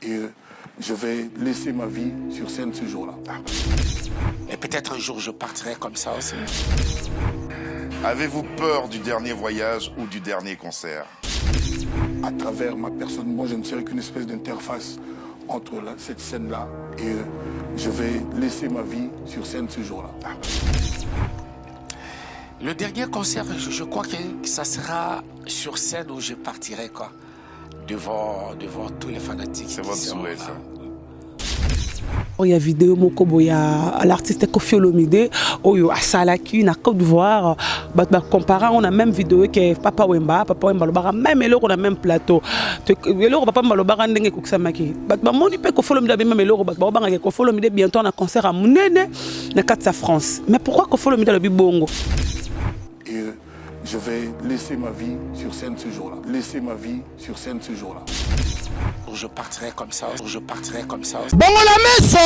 Et je vais laisser ma vie sur scène ce jour-là. Et peut-être un jour je partirai comme ça aussi. Avez-vous peur du dernier voyage ou du dernier concert? À travers ma personne, moi je ne serai qu'une espèce d'interface entre cette scène-là et je vais laisser ma vie sur scène ce jour-là. Le dernier concert, je crois que ça sera sur scène où je partirai, quoi. Devant tous les fanatiques. C'est votre souhait, ça. Ya video moko boye ya l'artiste Koffi Olomide oyo asalaki na Côte d'Ivoire, bato bacompara yango na même vidéo ke Papa Wemba. Papa Wemba alobaka même eloko na même plateau. Eloko Papa Wemba alobaka ndenge ekokisamaki, bato bamoni mpe Koffi Olomide abe même eloko. Bato bakobangaka Koffi Olomide bientôt na concert ya monene na kati ya France. Mais pourquoi Koffi Olomide alobi bongo? Et je vais laisser ma vie sur scène ce jour-là. Laisser ma vie sur scène ce jour-là. Je partirai comme ça, je partirai comme ça. Bongola meso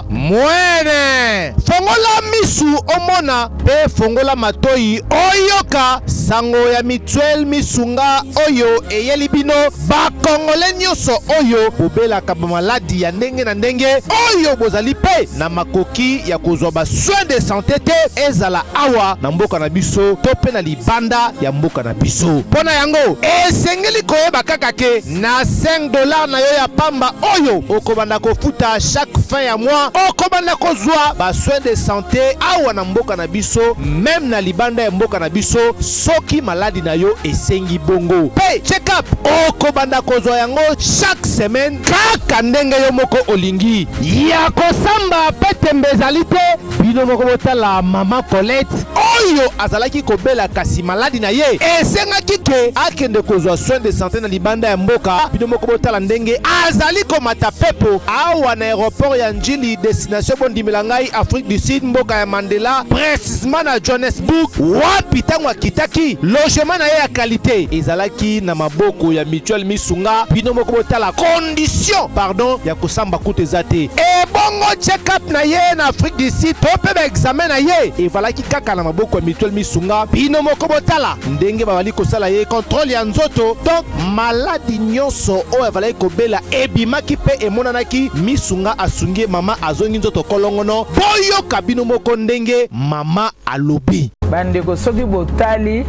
mwene, fongola misu omona mpe fongola matoi oyoka sango ya Mutuelle Misunga oyo eyeli bino bakongole nyonso oyo bobelaka bamaladi ya ndenge na ndenge, oyo bozali mpe na makoki ya kozwa basoin de santé te, ezala awa na mboka na biso to mpe na libanda ya mboka na biso. Mpo na yango, esengeli koyeba kaka ke na 5 $ na yo ya pamba oyo okobanda kofuta chaque fin ya mois, okobanda kozwa basoin de santé awa na mboka na biso, même na libanda ya mboka na biso, soki maladi na yo esengi bongo. Mpe check-up, okobanda kozwa yango chaque semaine, kaka ndenge yo moko olingi. Ya kosamba mpe tembe ezali te. Bino moko botala mama Colette oyo azalaki kobela, kasi maladi na ye esengaki ke akende kozwa soin de santé na libanda ya mboka. Bino moko botala ndenge azali komata pepo awa na aéroport ya Njili, destination, bondimela ngai, Afrique du Sud, mboka ya Mandela, précisement na Johannesburg, wapi ntango akitaki, logement na ye ya qualité ezalaki na maboko ya Mutuelle Misunga. Bino moko botala condition, pardon, ya kosamba kutu eza te. Ebongo check-up na ye na Afrique du Sud to mpe baexamen na ye evalaki kaka na maboko ya Mutuelle Misunga. Bino moko botala ndenge babali kosala ye contrôle ya nzoto. Donc maladi nyonso oyo avalaki kobela ebimaki mpe emonanaki. Misunga asungi ye, mama azongi nzoto kolongono. Boyoka bino moko ndenge mama alobi. Bandeko, soki botali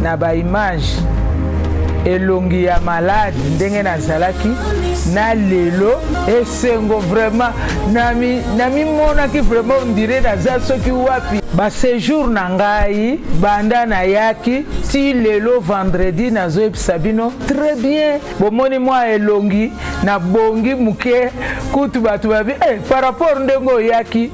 na baimage, elongi ya maladi ndenge nazalaki na lelo, esengo vraiment. Namimonaki vraiment on dirait naza soki wapi. Baséjour na ngai banda nayaki ti lelo vendredi, nazoyebisa bino très bien, bomoni mwa elongi nabongi moke. Kutu bato babi eh, par rapport ndenge oyaki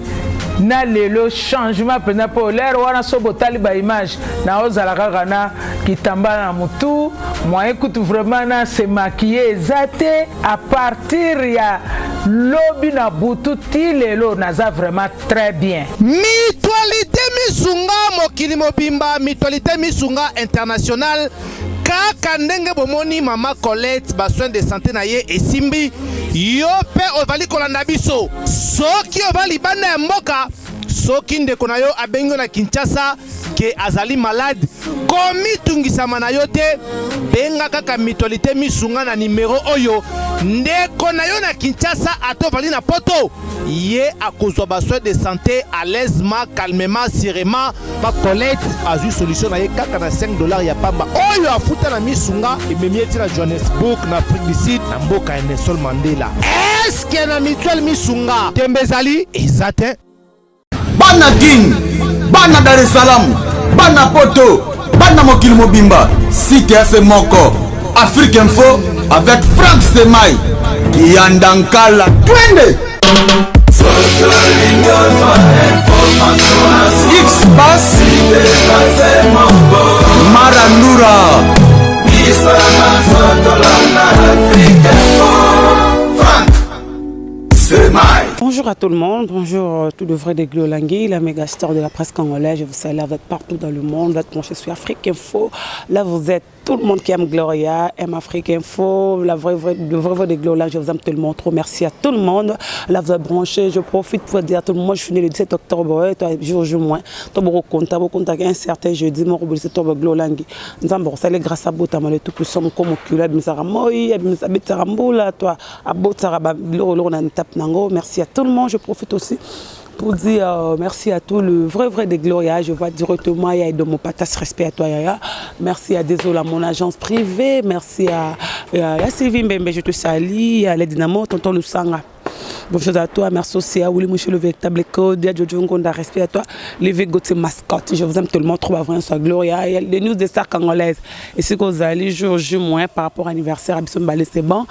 na lelo, changement mpenza. Mpo lere wana, so botali baimage, naozala kaka na kitambala na motu, moyen kutu vraiment na se maquiller eza te. À partir ya lobi na butu ti lelo, naza vraiment très bien. Mutualité Misunga, mokili mobimba, Mutualité Misunga International. Kaka ndenge bomoni mama Colette, basoin de santé na ye esimbi. Yo mpe ozali kolanda biso, soki oza libanda ya mboka, soki ndeko na yo abengi yo na Kinshasa ke azali malade, komitungisama na yo te. Benga kaka Mutualité Misunga na nimero oyo. Ndeko na yo na Kinshasa, ata ovandi na Poto, ye akozwa basoin de santé à l'aisement, calmement, sûrement. Bacolette azwi solution na ye kaka na 5 $ ya pamba oyo afuta na Misunga. Ememi ye ti na Johannesburg, na Afrique du Sud, na mboka ya Nelson Mandela. Eske na Mutuelle Misunga tembe ezali? Eza te. Bana Kin, bana Dar es Salaam, bana Poto, bana mokili mobimba, site ya se moko, Afrique Info avec Frank Semai Kiyanda Nkala. Twende X Bas Marandura. Frank Semai. Bonjour à tout le monde, bonjour tout le vrai de Glolangui, la méga star de la presse congolaise. Je vous salue, vous êtes partout dans le monde, vous êtes branchés sur Afrique Info. Là, vous êtes tout le monde qui aime Gloria, aime Afrique Info, la vraie, vraie, le vrai, vrai de Gloria, je vous aime tellement trop. Merci à tout le monde. La vous branché, je profite pour dire à tout le monde, moi je suis né le 17 octobre, ouais, toi, jour, jour moins. Toi, bon, compte, bon, compte, un certain jeudi, moi, le 17 octobre, Gloria, Nzambe, osali grâce à botama le tout puissant, comme mokili abimisaka moi, abimisaka mbula, toi, abotaka biloko eloko na étape nango. Merci à tout le monde. Je profite aussi pour dire merci à tout le vrai vrai de Gloria. Je vois directement Yaya de mon patas, respect à toi Yaya. Merci à Désolé, mon agence privée. Merci à Sylvie Mbembe, je te salue. À Dynamo, tonton Lusanga. Bonjour à toi, merci aussi à Willy Mouchou, le véritable code, à Jojo Ngonda, respect à toi, l'évêque Gauthier Mascotte, je vous aime tellement trop, vraiment, soit Gloria, il y a les news des stars congolaises. Et ce que vous allez, jour, jour, moins, par rapport à l'anniversaire à Bissot c'est bon.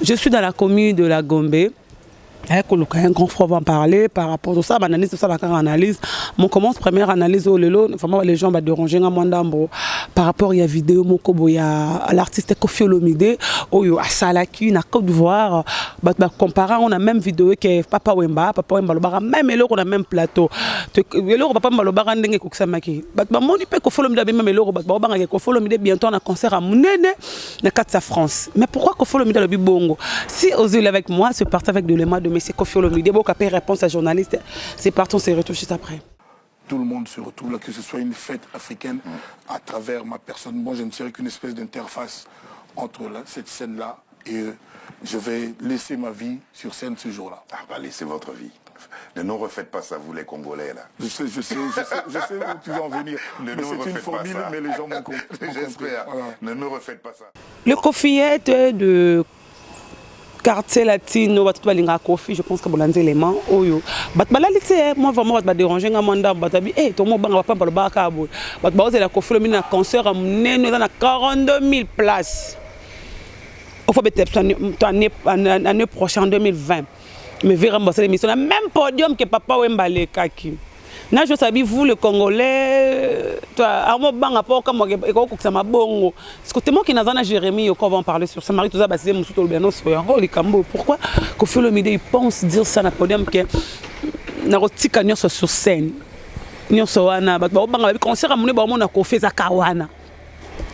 Je suis dans la commune de la Gombe. Un grand frère va en parler par rapport à ça, analyse, tout ça, la analyse. On commence première analyse au lelo, vraiment les gens vont déranger nga mwandambo par rapport à vidéo moko boya l'artiste Koffi Olomide oyo asalaki na Côte d'Ivoire, ba comparer on a même vidéo que Papa Wemba, Papa Wemba lobaka même eloko na même plateau. Eloko Papa Wemba lobaka ndenge kokisamaki. Ba moni pe Koffi Olomide même eloko ba banga Koffi Olomide bientôt na concert à munene na kati ya France. Mais pourquoi Koffi Olomide lobi bongo? Si Ozil avec moi, c'est parti avec de l'élément de monsieur Koffi Olomide, bon capé réponse à journaliste. C'est parti, on se retrouve juste après. Tout le monde se retrouve là, que ce soit une fête africaine à travers ma personne. Moi, je ne serai qu'une espèce d'interface entre cette scène-là et je vais laisser ma vie sur scène ce jour-là. Ah bah laissez votre vie. Ne nous refaites pas ça, vous les Congolais, là. Je sais, je sais, je sais, je sais où tu vas en venir. Ne Mais nous c'est une refaites pas formule, ça. mais les gens m'ont compris. J'espère. Voilà. Ne nous refaites pas ça. Le Koffiette de quartier latino, bato balingaka Koffi, je pense que bolandi élément oyo bato balali te. Moi vraiment, bato badérange nga mwa ndambo. Bato babi e tomo banga bapamba balobaka kaka boye. Bato baozela Koffi Olomide na concert ya monene eza na 42 000 places ofo bete année prochaine, en 2020. Mais vraiment, basala émission na même podium que Papa Wemba alekaki na jo sabi. Vous le Congolais, toi armo banga po kama ekokokisa mabongo parce que tellement naza na Jérémie Yoko, on va en parler sur ça. Marie toza basile mosusu toloba nyonso yango likambo. Pourquoi Koffi Olomide, il pense dire ça na podium ke nakotika nyonso sur scène, nyonso wana bato baobanga babi concert ya monene baomona Koffi ezaka wana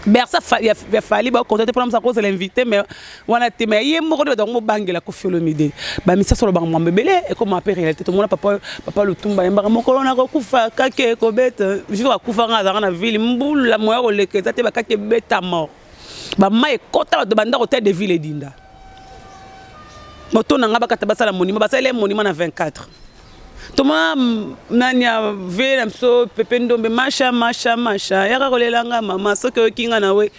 Bercy ya Fally, bakontate mpona mosa kozala invité, mais wana te. Mais ye moko nde bato yango bobangela Koffi Olomide. Bamisa solo bango mwambo ebele ekoma mpe réalité. Tomona papa, papa Lutumba yembaka mokolo nakokufa kake ekobeta. Jour akufanga, azalaka na ville, mbula moya koleka eza te, bakake ebeta mort, bamai ekota bato bandako, hotel de ville edinda. Moto na nga bakata basala monument, basala ye monument na 24. Toma nani ya vie na biso, Pepe Ndombe, masha masha masha yaka kolelanga mama soki oyoki nga na we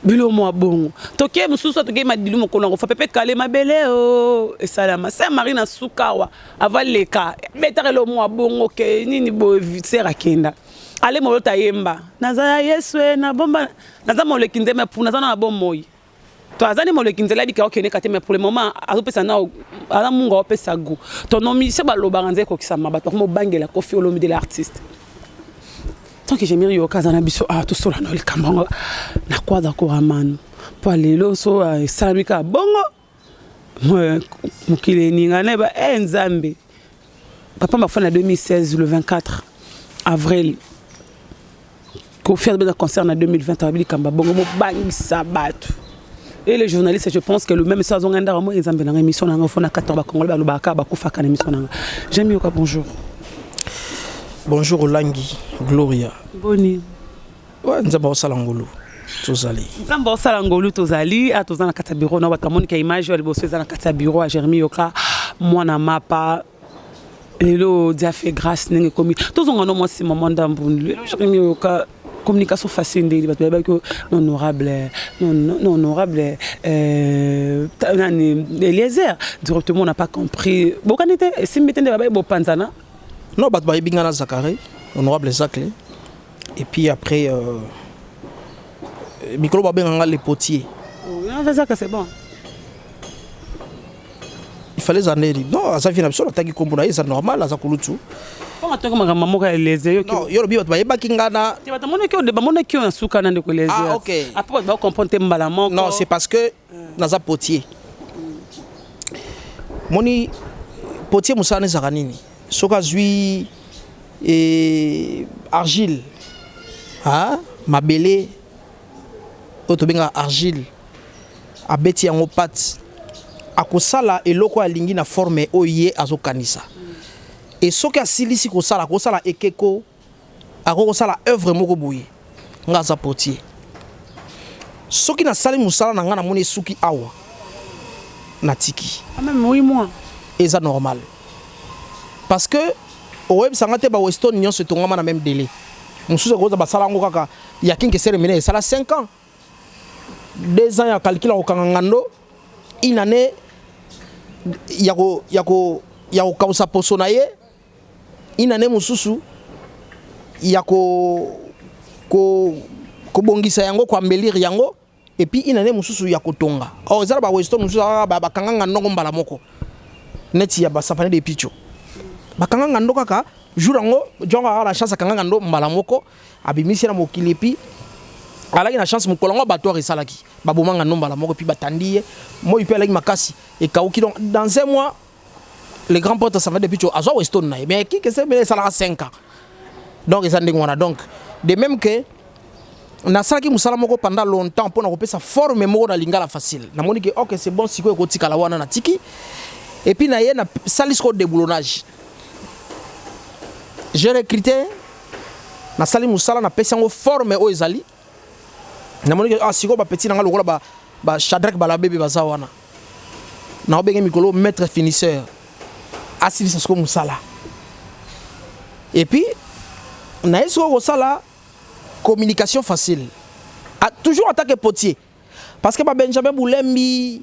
bilo mwa bongo. Toke mosusu, toke madilu mokolo na kofa Pepe Kale mabele o esalama Saint Marie na suka awa avaleka betaka elo mwa bongo ke nini boye ser akenda ale molo tayemba naza ya Yesu e na bomba naza moleki nzembe pu naza na bomoi to aza nde moleki nzela abika okende ka te. Mais pour le moment azopesa na aza mungu aopesa goût to no musicien balobaka nzela ekokisama. Bato bakoma obangela Koffi Olomide l'artiste. Tant que Jérémie Yoka aza na biso awa, tosola na likambo yango na kwada koramano mpo lelo so esalami kaka bongo mokili eninga na yeba e Nzambe. Papa bafa na 2016 le 24 avril, Koffi azobeta concert na 2020, ababi likambo ya bongo mobangisa bato. Et les journalistes, je pense que le même so azonga ndako mo Nzambe nanga émission nanga fona 14 bakongole balobaka bakufaka na émission nanga. Jérémie Yoka, bonjour. Bonjour Olangi Gloria. Boni? Ouais, Nzambe osala ngolu. Tozali. Nzambe osala ngolu, tozali. A toza na kati ya bureau na bato bamonika image oyo liboso eza na kati ya bureau ya Jérémie Yoka mwana mapa. Lelo dia fait grâce ndenge ekomi tozonga no mwasi mama ndambu. Lelo Jérémie Yoka, communication facile ndenge bato bayebaki non honorable, non honorable nani Eliezer directement, on n'a pas compris, bokani te esimbi te nde babayi bopanzana. Non, bato bayebi nga na Zakari, honorable Zacle. Et puis après mikolo babenganga le potier. Oh, Zaka, c'est bon. Il fallait eza ndeni non aza vie na biso nataki kombo na ye, eza normal, aza kulutu. Mpo atonga makambo moko ya Eliezer yo. Non, yo lobi bato bayebaki nga na te, bato bamonaki yo, bamonaki yo na suka na ndeko Eliezer. Ah, ok. Après bato bacomprendre te mbala moko. Non, c'est parce que naza potier. Moni potier, mosala ezalaka nini? Soki azwi argile, ah, mabele. Oyo tobengaka argile, abeti yango pate, akosala eloko oyo alingi na forme oyo ye azokanisa. Et soki asilisi kosala, akosala ekeko, akoki kosala oeuvre moko boye. Nga aza potier. Soki nasali mosala na nga namoni esuki awa, natiki. Ah, même 8 mois. Eza normal. Parce que okoyebisa nga te ba Weston nyonso etongama na même délai. Mosusu ekoza basala yango kaka ya Kinkesere mine esala 5 ans. 2 ans ya calcul ya kokanga ngando, une année ya ko ya ko ya kokausa poso na ye, une année mosusu ya ko ko kobongisa yango, ko embellir yango, et puis une année mosusu ya kotonga. Or eza na ba Weston mosusu kaka bakanga ngando yango mbala moko, neti ya ba Safane de Picho, bakanga ngando kaka jour yango. Jongo kaka na chance akanga ngando mbala moko, abimisi na mokili, et puis alaki na chance mokolo yango abattoir esalaki, baboma ngando mbala moko, et puis batandi ye moi mpe alaki makasi, ekauki. Donc dans un mois, le grand pote Safane de Picho azwa Weston na ye. Mais kikese mene esalaka 5 ans. Donc eza ndenge wana. Donc de même que nasalaki mosala moko pendant longtemps mpona kopesa forme moko na Lingala Facile, namoni ke ok, c'est bon, sikoyo ekotikala wana, natiki. Et puis na ye nasali sikoyo déboulonnage, j'ai recruté, nasali mosala, napesi yango forme oyo ezali. Namoni ke ah, sikoyo bapeti na nga lokola ba, ba Shadrack Balabebe baza wana, naobenge mikolo maître finisseur, asilisa sikoyo mosala. Et puis naye sikoyo kosala communication facile, ah, toujours en tant que potier, parce que ba Benjamin Boulembi,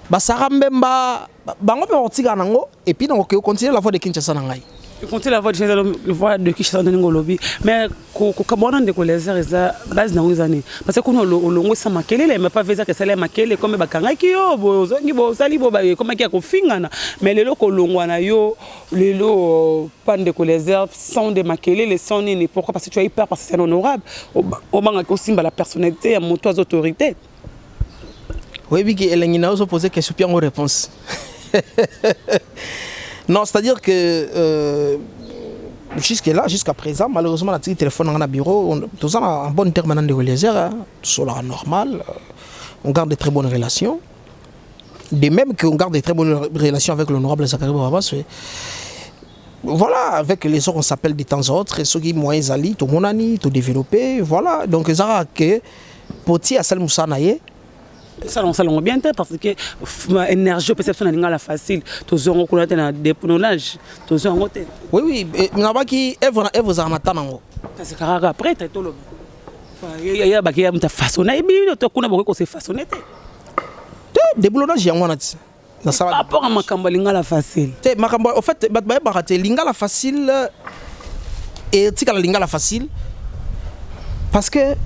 basara Mbemba, bango mpe bakotikala nango. Et puis nakoki continuer La Voix de Kinshasa na ngai. Continuer La Voix de Kinshasa, Voix de Kinshasa ndenge olobi. Mais kokaba wana, ndeko Eliezer, eza base nango eza nini? Parce que kuna olongo esa makelele, mais pas vezaka esala ya makelele comme bakangaki yo boye, ozongi boye, osali boye, ekomaki ya kofingana. Mais lelo kolongwa na yo lelo pa ndeko Eliezer, sans de makelele, sans nini. Pourquoi? Parce que tu as eu peur, parce que c'est un honorable, obangaki osimba la personnalité ya moto aza autorité. Oyebi ke elengi na yo ozopose question mpe yango réponse. Non, c'est à dire que jusque là, jusqu'à présent, malheureusement natiki téléphone nanga na bureau. Toza en bon terme na ndeko Eliezer, tosolaka normal, on garde de très bonnes relations, de même qu'on garde de très bonnes relations avec l'honorable Zacharie Bababaswe. Voilà, avec les autres on s'appelle de temps en autre, soki moyen ezali, tomonani, todéveloppé. Voilà, donc ezalaka ke potier asali mosala na ye. Osala mosala yango bien te, parce que énergie opesa biso na Lingala Facile, tozwa yango kuna te. Na déboulonnage, tozwa yango te. Oui, nabaki œuvre na œuvre ezalaka na ta nango. Kasi kaka prêtre, toloba ya baki ya moto afaçonne bino to kuna bokoki kose façonne te. Te, déboulonnage yango wana ti nasala rapport à makambo ya Lingala Facile. Te, makambo, au fait, bato bayebaka te, Lingala Facile etikala Lingala Facile, parce que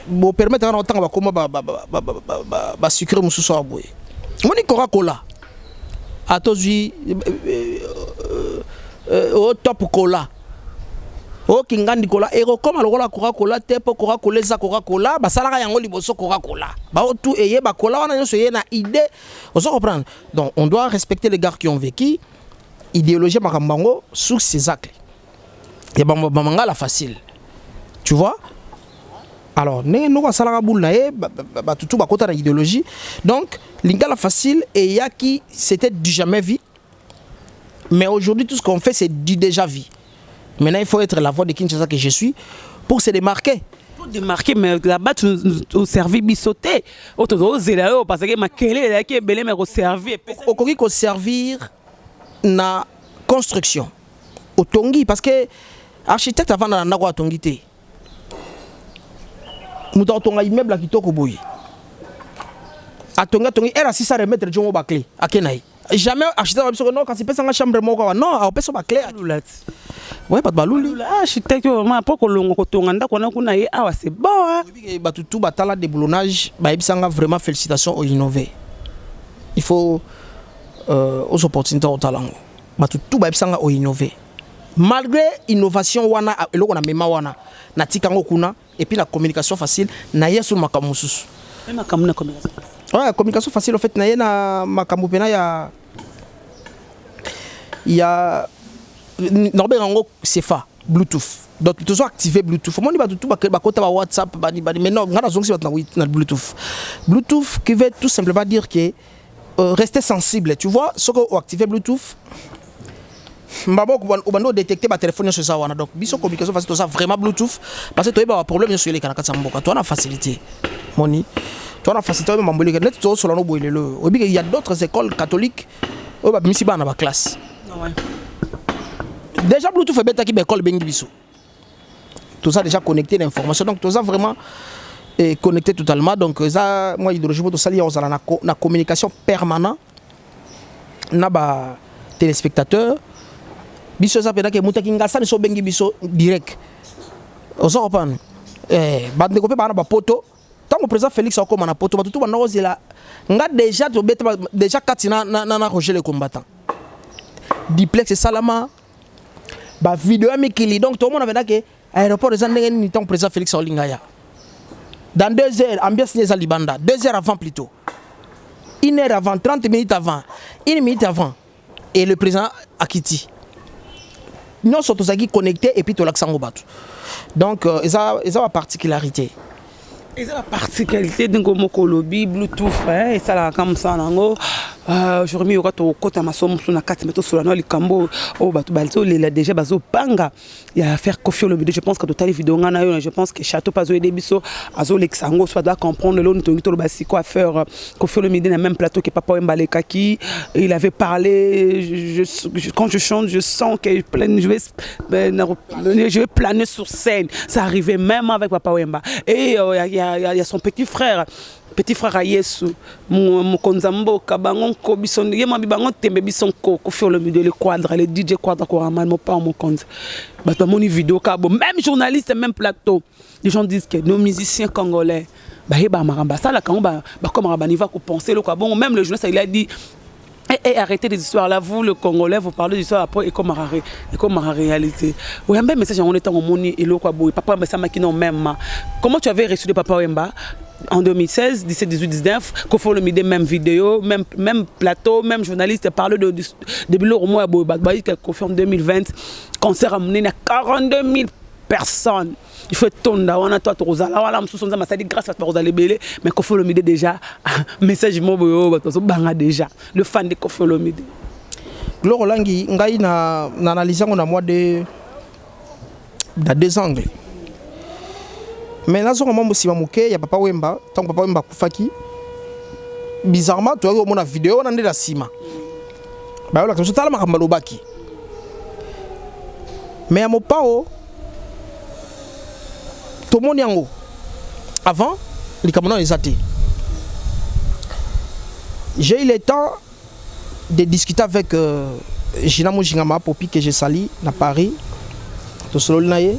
bopermettre nga na otanga bakoma basucre mosusu awa boye. Omoni Coca-Cola, atozwi o Top Cola, okingandi kola, ekokoma lokola Coca-Cola te, mpo Coca-Cola eza Coca-Cola. Basalaka yango liboso Coca-Cola, baotu eye bakola wana nyonso eye na idée, ozo comprendre? Donc on doit respecter les gars qui ont vécu idéologie makambo yango. Source eza clé ya bamangala facile, tu vois? Alors ndenge noko asalaka bule na ye, bato tu bakota na idéologie. Donc Lingala Facile eyaki, c'était du jamais vu, mais aujourd'hui tout ce qu'on fait, c'est du déjà vu. Maintenant il faut être la Voix de Kinshasa que je suis pour se démarquer. Pour démarquer, mais là-bas tu oservi biso te. Oyo tozozela oyo, parce que makelele ezalaki ebele, mais koservi. Okoki koservir na construction, otongi, parce que architecte avanda na ndako atongi te. Moto akotonga immeuble ya kitoko boye, atongi, atongi, ere asisa, remettre jongo baclé, ake na ye. Jamais architecte abiso non, kasi pesanga chambre moko awa. Non, akopesa baclé. Ouais, bato baluli. Architecte vraiment mpo kolonga kotonga ndako wana kuna ye awa, c'est bon, hein? Bato tu batala déboulonnage, bayebisanga vraiment félicitation, oinnové. Il faut aux opportunités otala yango. Bato tu bayebisanga oinnové. Malgré innovation wana, eloko na mema wana, natika yango kuna. Et puis la communication facile, na ye sur makambo mosusu. Makambo na communication? Ouais, communication facile, en fait, na ye na makambo mpena ya nakobenga yango CFA. Bluetooth. Donc tozo activer Bluetooth. Omoni bato tout bakota ba WhatsApp bani bani mais non, nga nazongisi bato na Bluetooth. Bluetooth qui veut tout simplement dire que euh, rester sensible, tu vois, soki o activer Bluetooth mbaboko obanda odetecte batelefone nyonso eza wana. Donc biso communication facile, toza vraiment Bluetooth parce que toyeba baproblème nyonso eleka na kati ya mboka. Toza na facilité, moni toza na facilité oyo mambo eleka neti tozosola no boye lelo oyo. Oyebi ke y a d'autres écoles catholiques oyo babimisi bana na baclasse déjà. Bluetooth ebetaki, baécole ebengi biso, toza déjà connecté na information. Donc toza vraiment eh, connecté totalement. Donc eza mwa idéologie po tosali ya kozala na communication permanent na ba téléspectateurs. Biso eza mpenza ke mutaki ngasani so obengi biso direct, oza comprendre. Eh, bandeko mpe baa na bapoto. Ntango président Félix akóma na poto, bato tu banda kozela nga déjà, tobeta déjà kati na Roger le combattant, duplex esalama, bavideo ya mikili. Donc tomona mpenza ke aéroport eza ndenge nini ntango président Félix aolinga ya dans 2 heures, ambiance ni eza libanda, 2 heures avant, plutôt une heure avant, 30 minutes avant, une minute avant, et le président akiti. Nyonso tozalaki connecté et puis tolakisa yango bato. Donc euh, eza baparticularité. Eza baparticularité ndenge moko olobi. Bluetooth esalaka ka mosala nango. Jérémi, yoka, tokota maso mosusu na kati, me tosola na likambo oyo bato bazolela déjà, bazopanga ya affaire Koffi Olomide. Je pense que totali video nga na yo, je pense que Château mpe azoyede biso, azolekisa yango so bato comprendre. Lelo tongi toloba siko affaire Koffi Olomide na même plateau que Papa Wemba alekaki. Il avait parlé: je, quand je chante, je sens que ben, je vais planer sur scène. Ça arrivait même avec Papa Wemba. Et il y, a, y, a, y a son petit frère, petit frère Ayesu, mokonzi ya mboka bango nko biso ye mabi bango tembe biso nko. Koffi Olomide, le Quadra, le DJ Quadra Koraman, mopa mokonzi. Bato bamoni video kaka bo, même journaliste, même plateau. Les gens disent que nos musiciens congolais bayeba makambo basalaka yango, bakomaka baniva kopenser eloko ya bongo. Même le journaliste, il a dit: Eh, eh, arrêtez des histoires là, vous le Congolais, vous parlez d'histoires après et comme la réalité. Oui, un message on est en moni et quoi boy. Papa Wemba ça non même. Comment tu avais reçu de Papa Wemba en 2016, 17, 18, 19, Koffi Olomide, même vidéo, même plateau, même journaliste parle de biloko moi boy, bah Koffi en 2020, concert à mener à 42 000 personnes. Il faut tonda wana to tozala wana mosusu nzambe asali grâce bato bakozala ebele. Mais Koffi Olomide déjà, message mo boye oyo bato bazobanga déjà, le fan de Koffi Olomide. Gloire Olangi, ngai na analyse yango na mwa de na deux angles, mais nazonga mwa mosima moke ya Papa Wemba. Ntango Papa Wemba akufaki, bizarrement toyaki komona video wana nde na nsima bayolaka biso tala makambo alobaki. Mais ya mopao, tomoni yango avant, likambo nano eza te. J'ai eu le temps de discuter avec euh, Gina Mujingama Popi, que je salue, na Paris. Tosololi na ye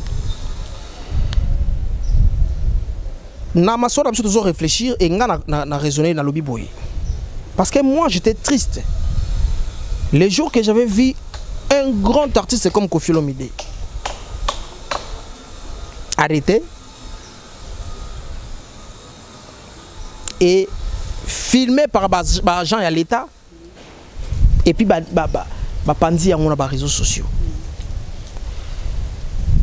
na masolo na biso, tozo réfléchir et nga na raisonner, nalobi boye, parce que moi j'étais triste les jours que j'avais vu un grand artiste comme Koffi Olomide arrêté et filmé par baagent ya l'État et puis bapandi yango na baréseaux sociaux.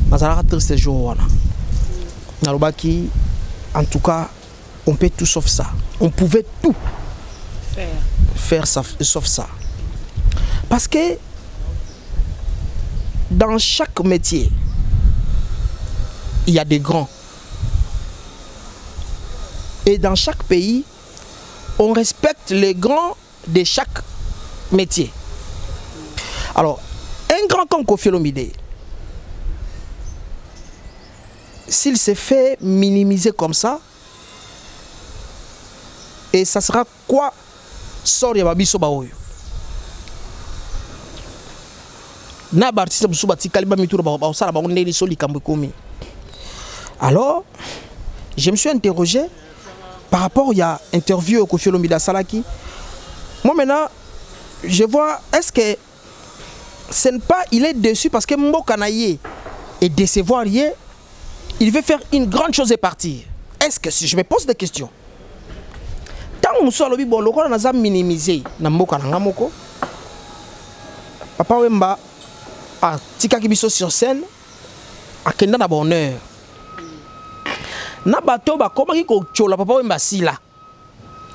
Nazalaka triste jour wana. Nalobaki: en tout cas, on peut tout sauf ça, on pouvait tout faire ça, sauf ça, parce que dans chaque métier il y a des grands et dans chaque pays on respecte les grands de chaque métier. Alors, un grand comme Koffi Olomide, s'il s'est fait minimiser comme ça, et ça sera quoi sort ya babiso baoyo na baartiste mosusu batikali bamituna, bakosala bango ndenge so likambo ekomi? Alors je me suis interrogé par rapport ya interview oyo Koffi Olomide asalaki. Moi maintenant je vois, est-ce que ce n'est pas il est déçu parce que mboka na ye et décevoir ye, il veut faire une grande chose et partir? Est-ce que, si je me pose des questions, ntango mosusu alobi: bon, lokola naza minimisé na mboka na nga moko, Papa Wemba atikaki biso sur scène. Akenda na bonheur. Na bato bakomaki kotyola Papa Wemba asila.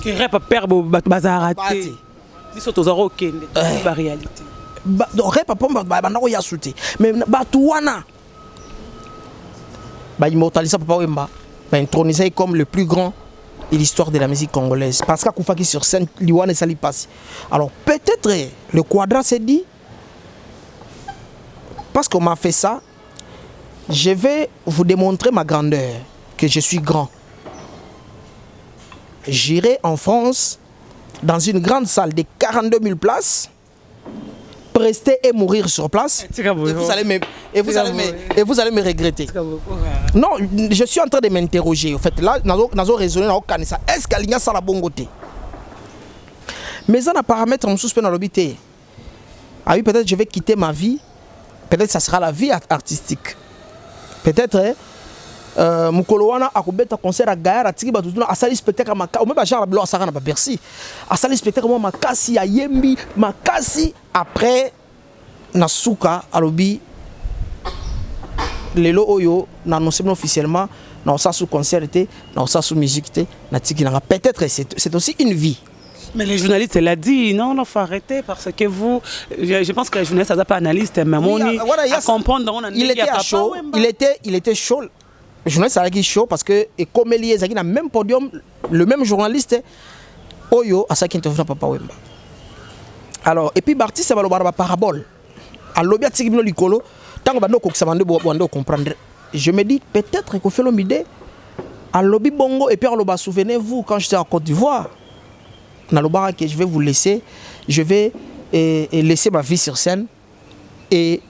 Ke rep père bato bazalaka te. Biso tozalaka kokende ba réalité. Donc rep papa banda koya su te. Mais bato wana ba immortalisa Papa Wemba, ba intronisa ye comme le plus grand de l'histoire de la musique congolaise. Parce qu'akufaki sur scène, liwa esali pasi. Alors peut-être le Quadra s'est dit, parce qu'on m'a fait ça, je vais vous démontrer ma grandeur, que je suis grand. J'irai en France, dans une grande salle de 42 000 places, prester et mourir sur place. Et vous allez me, et vous allez me, et vous allez me regretter. Non, je suis en train de m'interroger. En fait, là, nazo raisonner, nazo kanisa. Est-ce qu'alinga asala bongo te? Mais ça n'a paramètre mosusu mpe nalobi te. Ah oui, peut-être je vais quitter ma vie. Peut-être ça sera la vie artistique. Peut-être mokolo wana akobeta concert ya gaillard, atiki bato tuna, asali spectacle makasi ome bagenre biloko asalaka na baBercy, asali spectacle mwa makasi, ayembi makasi, après na suka alobi: lelo oyo na annonce bino officiellement, na osala su concert te, na osala su musique te, natiki nanga. Peut-être c'est aussi une vie. Mais les journalistes, elle a dit, non, non, faut arrêter parce que vous, je pense que les journalistes, ça pas analyste, mais Oui, on voilà, à comprendre, on a il était à chaud, il était chaud. Le journaliste azalaki chaud parce que ekomeli ye, ezalaki na même podium, le même journaliste oyo asalaki interview na Papa Wemba. Alors, et puis baartiste balobaka na baparabole, alobi atiki bino likolo, ntango bando okokisa bando bando comprendre. Je me dis peut-être Koffi Olomide alobi bongo et puis aloba: souvenez-vous, quand j'étais en Côte d'Ivoire, nalobaka que je vais vous laisser, je vais laisser ma vie sur scène et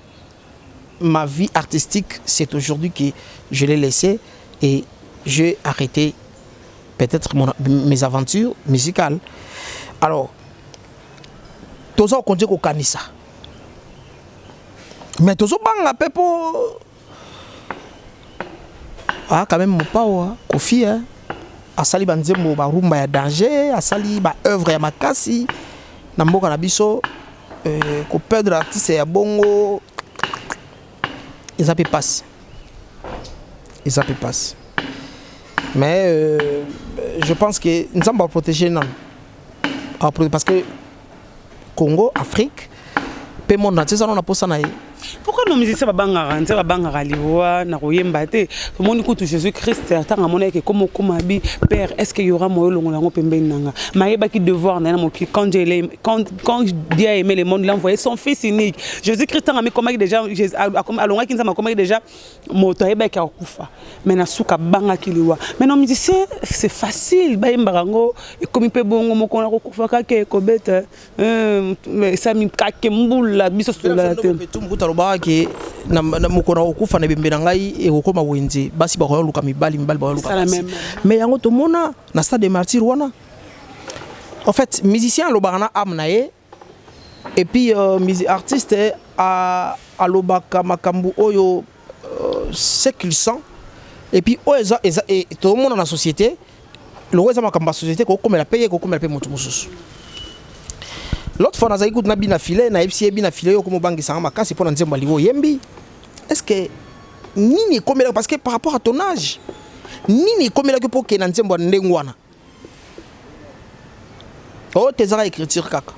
ma vie artistique, c'est aujourd'hui que je l'ai laissé et j'ai arrêté peut-être mes aventures musicales. Alors, toza kokontinue kokanisa, mais tozobanga mpe mpo ah, quand même mopao Koffi, hein, asali banzembo, barumba ya danger, asali baœuvre ya makasi na mboka na biso. Koperdre artiste ya bongo eza mpe pasi, eza mpe pasi, mais je pense que Nzambe aprotéger nano, parce que Congo, Afrique mpe monde entier eza nano na posa na ye. Pourquoi nos musiciens babangaka nze, babangaka liwa na koyemba te? Tomoni kutu Jésus Christ, ntango amonaki ekoma okoma bi: Père, est ce que y aura moyo olongola yango pembeni na nga? Mayebaki devoir na ye na mokili. Quand Dieu a aimé le monde, il a envoyé son fils unique Jésus Christ. Ntango amikomaki déjà, alongwaki Nzambe, akomaki déjà moto, ayebaki akufa, mais na suka abangaki liwa. Mais nos musiciens, c'est facile, bayembaka yango, ekomi mpe bongo moko na kokufa kaka ekobeta esami kake mbula, biso tolala te. Mokuta alobaka ke na mokolo na kokufa na ebembe na ngai ekokóma wenze, basi bakoya luka mibali, mibali bakoya luka basi. Mais yango tomona na stade de martyr wana. En fait, musicien alobaka na âme na ye et puis artiste alobaka makambo oyo ce qu'il sent et puis oyo eza tomona na société. Loko eza makambo ya société, kokomela mpe ye, kokomela mpe moto mosusu. L'autre fois nazalaki kutu na bina file, nayebisi ye: bina file oyo okoma obangisanga makasi mpo na nzembo alingi oyembi. Est ce que nini ekomelaki? Parce que par rapport à ton âge, nini ekomelaki mpo okende na nzembo ya ndenge wana oyo te? Ezaka écriture kaka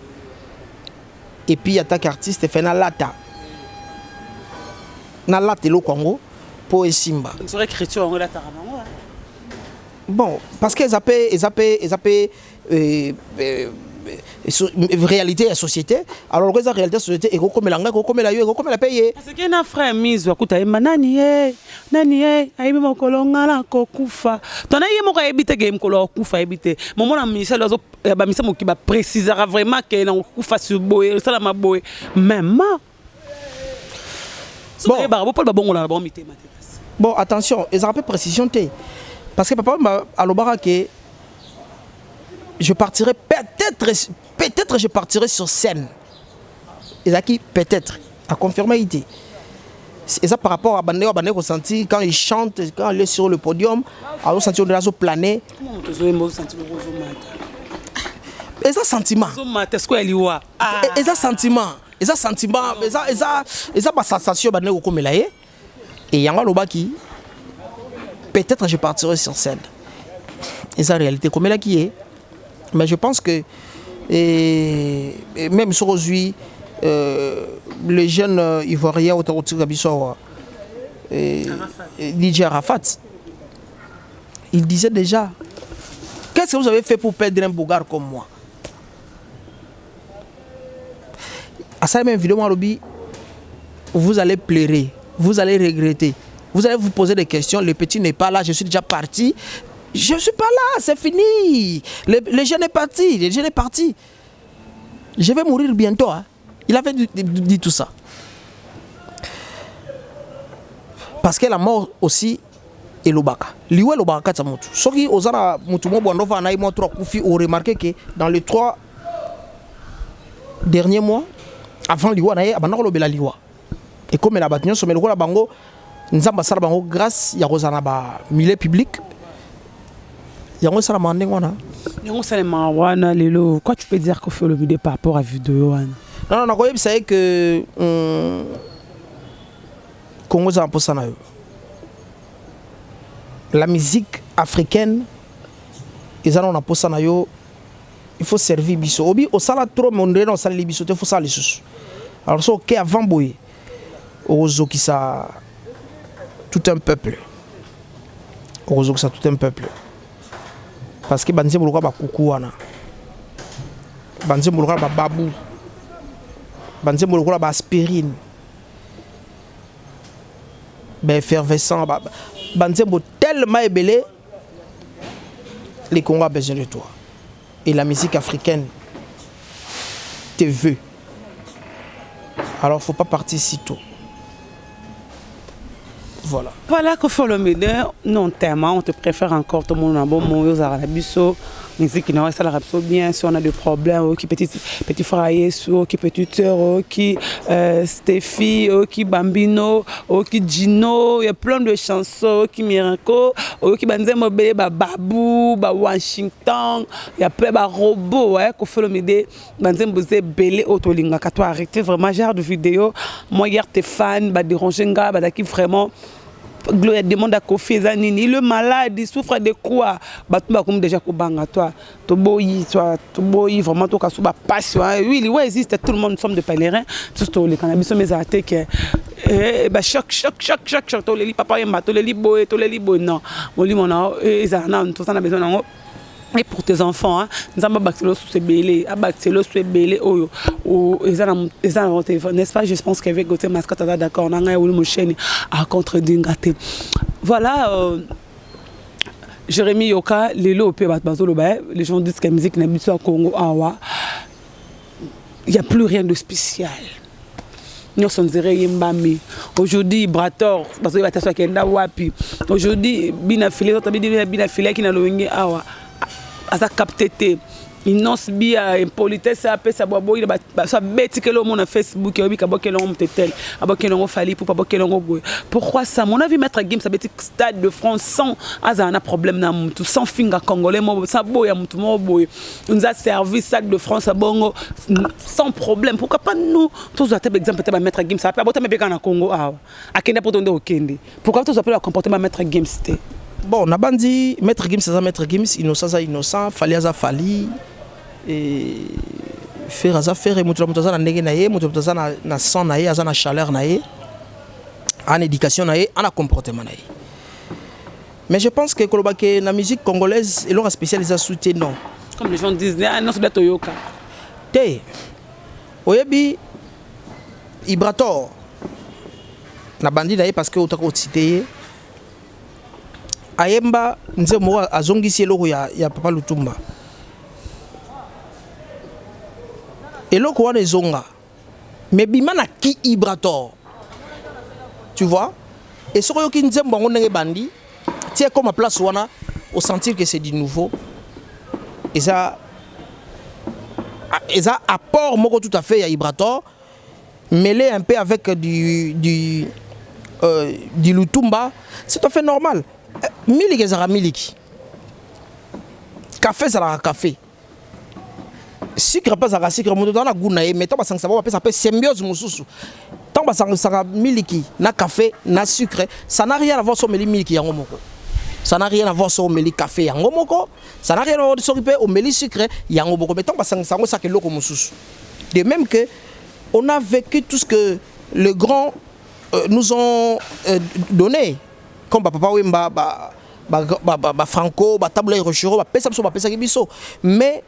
et puis attaque artiste fe nalata nalata eloko yango mpo esimba. Écriture yango elataka bango. Bon, parce que eza mpe réalité ya société. Alors loko eza réalité ya société, ekokomela ngai, ekokomela yo, ekokomela mpe ye. Parce que na frère Miso akuta yemba nani ye, nani ye ayebi mokolo nga na kokufa to na ye moko ayebi te ke mokolo akufa ayebi te. Momona misalo bamisa moki baprécisaka vraiment ke na kokufa sur boye, esalama boye même. Bon, bayebaka bo mpo babongolaka bango mitema te. Bon, attention, ezalaka mpe précision te, parce que papa alobaka ke je partirai peut-être, peut-être je partirai sur scène. Ezalaki peut-être, aconfirme te. Eza par rapport à bande bande ressenti quand il chante, quand il est sur le podium, azosentir ondele azoplane. Eza sentiment, eza sentiment, eza sentiment, eza basensation bande kokomela ye. Et yango alobaki peut-être je partirai sur scène. Eza réalité ekomelaki ye. Mais je pense que et, et même soki ozwi euh, le jeune euh, ivoirien oyo tokotika biso awa DJ Arafat, il disait déjà qu'est-ce que vous avez fait pour perdre un bogard comme moi? Asali même vidéo alobi vous allez pleurer, vous allez regretter, vous allez vous poser des questions, le petit n'est pas là, je suis déjà parti. Je suis pas là, c'est fini. Le, le jeune est parti, le jeune est parti. Je vais mourir bientôt. Hein. Il avait dit, dit, dit tout ça. Parce que la mort aussi elobaka liwa elobaka kati ya motu soki oza na motu moko bwanda ofanda na ye mwa trois akufi oremarke ke dans les trois derniers mois avant liwa na ye abanda kolobela liwa ekomela bato nyonso me lokola bango nzambe asala bango grâce ya kozala na ba milieu public yango esalamaka ndenge wana yango esalemaka wana lelo quoi tu peux dire Koffi Olomide par rapport à vidéo wana non non nakoyebisa ye que Congo eza na mposa na yo la musique africaine eza nano na mposa na yo il faut servir biso obi osala trop mais ondire na osaleli biso te faut osala lisusu alors so oke avant boye okozokisa tout un peuple okozokisa tout un peuple parce que banzembo lokola bakuku wana banzembo lokola bababu banzembo lokola baaspirine baeffervescent banzembo tellement ebele. Le Congo a besoin de toi et la musique africaine te veut alors faut pas partir si tôt voilà. Voilà Koffi Olomide, nous on t'aime, on te préfère encore tout le monde bon moyo ozalaka na biso musique na yo esalaka biso bien si on a des problèmes oyoki petit petit frère Yesu oyoki petite sœur oyoki euh, Steffi oyoki Bambino oyoki Gino il y a plein de chansons oyoki Miracle oyoki banzembo ebele ba Babu ba Washington ya plein ba robot ouais Koffi Olomide banzembo eza ebele oyo tolingaka to arrêter vraiment genre de vidéo moi hier tes fans ba déranger nga bazalaki vraiment Gloria demande à Koffi eza nini il est malade il souffre de quoi bato bakomi déjà kobanga toi toboyi toi toboyi vraiment tokasu bapasi wana oui liwa existe tout le monde nous sommes de pèlerins biso toleka na biso mais ezala te ke eh, ba choc choc choc choc choc toleli papa yemba toleli boye toleli boye non molimo na yo ezala nanu toza na besoin nango et pour tes enfants hein, nzambe abakisela osusu ebele abakisela osusu ebele oyo eza na eza na te n'est-ce pas? Je pense qu'avec Gauthier Mascotte aza d'accord na ngai Willy Mosheni a contredit nga te. Voilà euh, Jérémy Yoka lelo pe bato bazoloba eh, les gens disent que musique na biso ya Congo awa il y a plus rien de spécial nyonso nzela eyembami aujourd'hui Ibrator bazoyeba te so akenda wapi aujourd'hui bina file bina file aki na loyenge awa aza capte te inonce bia impolitesse apesa bwaboyi so abetikeli omona Facebook oyebi abokeli yango moto tel abokeli yango Fally Ipupa abokeli yango boye. Pourquoi ça? Mon avis, Maître Gims abeti Stade de France sans azala na problème na mutu, sans finga congolais moko, sans boya mutu moko boye. Nous a servi Stade de France bongo sans problème. Pourquoi pas nous tozwa te exemple te ba Maître Gims ape abotami mpe kaka na Congo awa akende po tonde okende? Pourquoi tozwa mpe ba comportement Maître Gims te? Bon, nabandi Maître Gims aza Maître Gims, Innocent aza Innocent, Fally aza Fally et Ferre aza Ferre. Moto na moto aza na ndenge na ye, moto na moto aza na, na sang na ye, aza na chaleur na ye, ana éducation na ye, ana comportement na ye. Mais je pense que koloba ke na musique congolaise eloko spécial eza su te, non. Comme les gens disent, ah non, c'est toyoka. Te, oyebi Ibrator na bandi na ye parce que otaka ocite ye ayemba nzembo moko azongisi eloko ya, ya papa Lutumba. Eloko wana ezonga mais bima na ki Ibrator, tu vois. Et soki oyoki nzembo yango ndenge ebandi ti ekoma place wana, osentir que c'est du nouveau. Eza eza apport moko tout à fait ya Ibrator mêlé un peu avec du Lutumba. C'est tout à fait normal. Miliki ezalaka miliki, café ezalaka café. Sucre mpe azalaka sucre, moto aza na goût na ye, mais ntango basangisa bango bapesa mpe symbiose mosusu. Ntango basangisaka miliki na café na sucre, ça n'a rien à voir. So omeli miliki yango moko, ça n'a rien à voir. So omeli café yango moko, ça n'a rien à voir. Soki mpe omeli sucre yango moko, mais ntango basangisa yango, esaka eloko mosusu. De même que on a vécu tout ce que le grand nous ont donné, comme ba Papa Wemba, ba Franco, ba Tabu Ley, Rochereau, bapesa biso, bapesaki biso. Mais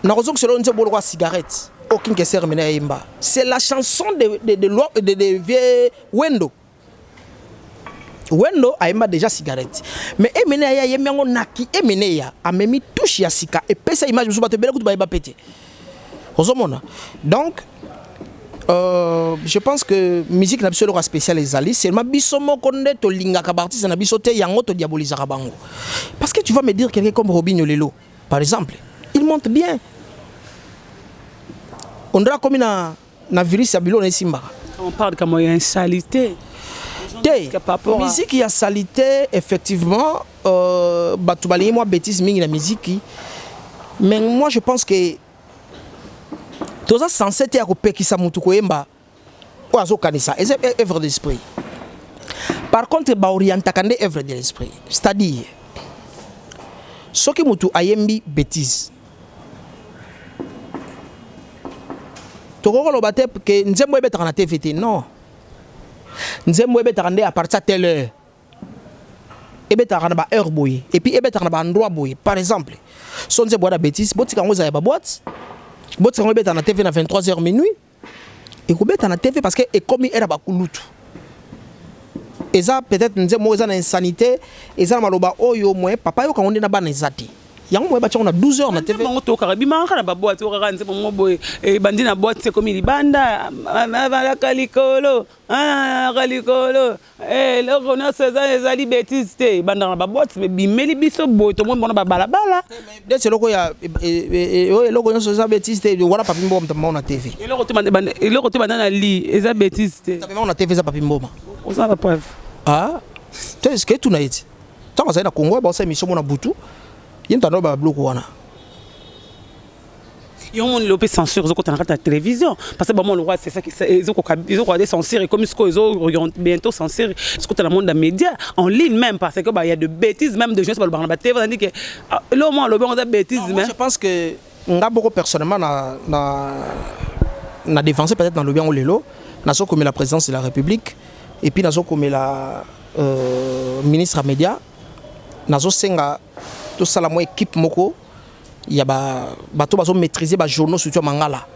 nakozongisela oyo nzembo lokola Cigarette oyo King Kester Emeneya ayemba, c'est la chanson de vieux Wendo. Wendo ayemba déjà Cigarette, mais Emeneya ye ayembi yango naki. Emeneya amemi touche ya sika, epesa image mosusu, bato ebele kutu bayeba pe te. Ozomona, donc je pense que musique na biso, eloko ya spécial ezali seulement biso moko nde tolingaka baartiste na biso te, yango todiabolisaka bango. Parce que tu vas me dire, quelqu'un comme Robinho lelo par exemple, il monte bien, on dirait komi na virus ya biloko na esimbaka. On parle comme il y a une salité. Te, musique ya salité, effectivement, bato balingi mwa bêtise mingi na musique, mais moi je pense que toza censé te ya kopekisa motu koyemba oyo azokanisa, eza œuvre d'esprit. Par contre baorientaka nde œuvre de l'esprit, c'est-à-dire soki motu ayembi bêtise, tokoki koloba te ke nzembo ebetaka na TV te. Non, nzembo ebetaka nde à partir ya telle heure, ebetaka na baheure boye, et puis ebetaka na baendroit boye. Par exemple, so nzembo wana bêtise, botika yango ezala ya baboîte, botika yango ebetaka na TV na 23 heures minuit, ekobeta na TV parce que ekomi heure ya bakulutu. Eza peut-être nzembo moko eza na insanité, eza na maloba oyo moye papa yokango nde na bana eza te, yango moye batiango na 12 heures na TV. Bango tokaka bimaka kaka na baboîte, okaka nzembo moko boye ebandi na boîte, ekomi libanda, avalaka likolo, alaka likolo, eloko nyonso eza ezali bêtise te. Ebandaka na baboîte, mais bimeli biso boye, tomoni bona babalabala. Neti eloko ya oyo, eloko nyonso eza bêtise te, wana Papi Mboma moto amema na TV. Eloko te banda na li eza bêtise te. Amema na TV eza Papi Mboma. Oza na preuve? Ah te, ce tuna ye ti ntango azali na Congo, baosala émission mona butu, ye moto ando babiloko wana. Yo moni lelo mpe censure ezokota na kati ya télévision, parce que bamona lokwa, c'est ça qui ezokoka de censure ekomi sikoyo, ezo bientôt censure ezokota na monde ya média en ligne même, parce que bah, y a de bêtises même de gens balobaka na batv, tandis que eloko moko alobi yango eza bêtise. Mais je pense que nga boko personnellement na défense, peut-être nalobi yango lelo, nazokomela présidence de la République et puis nazokomela ministre ya média, nazosenga tosala mwa équipe moko ya bato bazomaîtriser bajournaux, surtout ya mangala,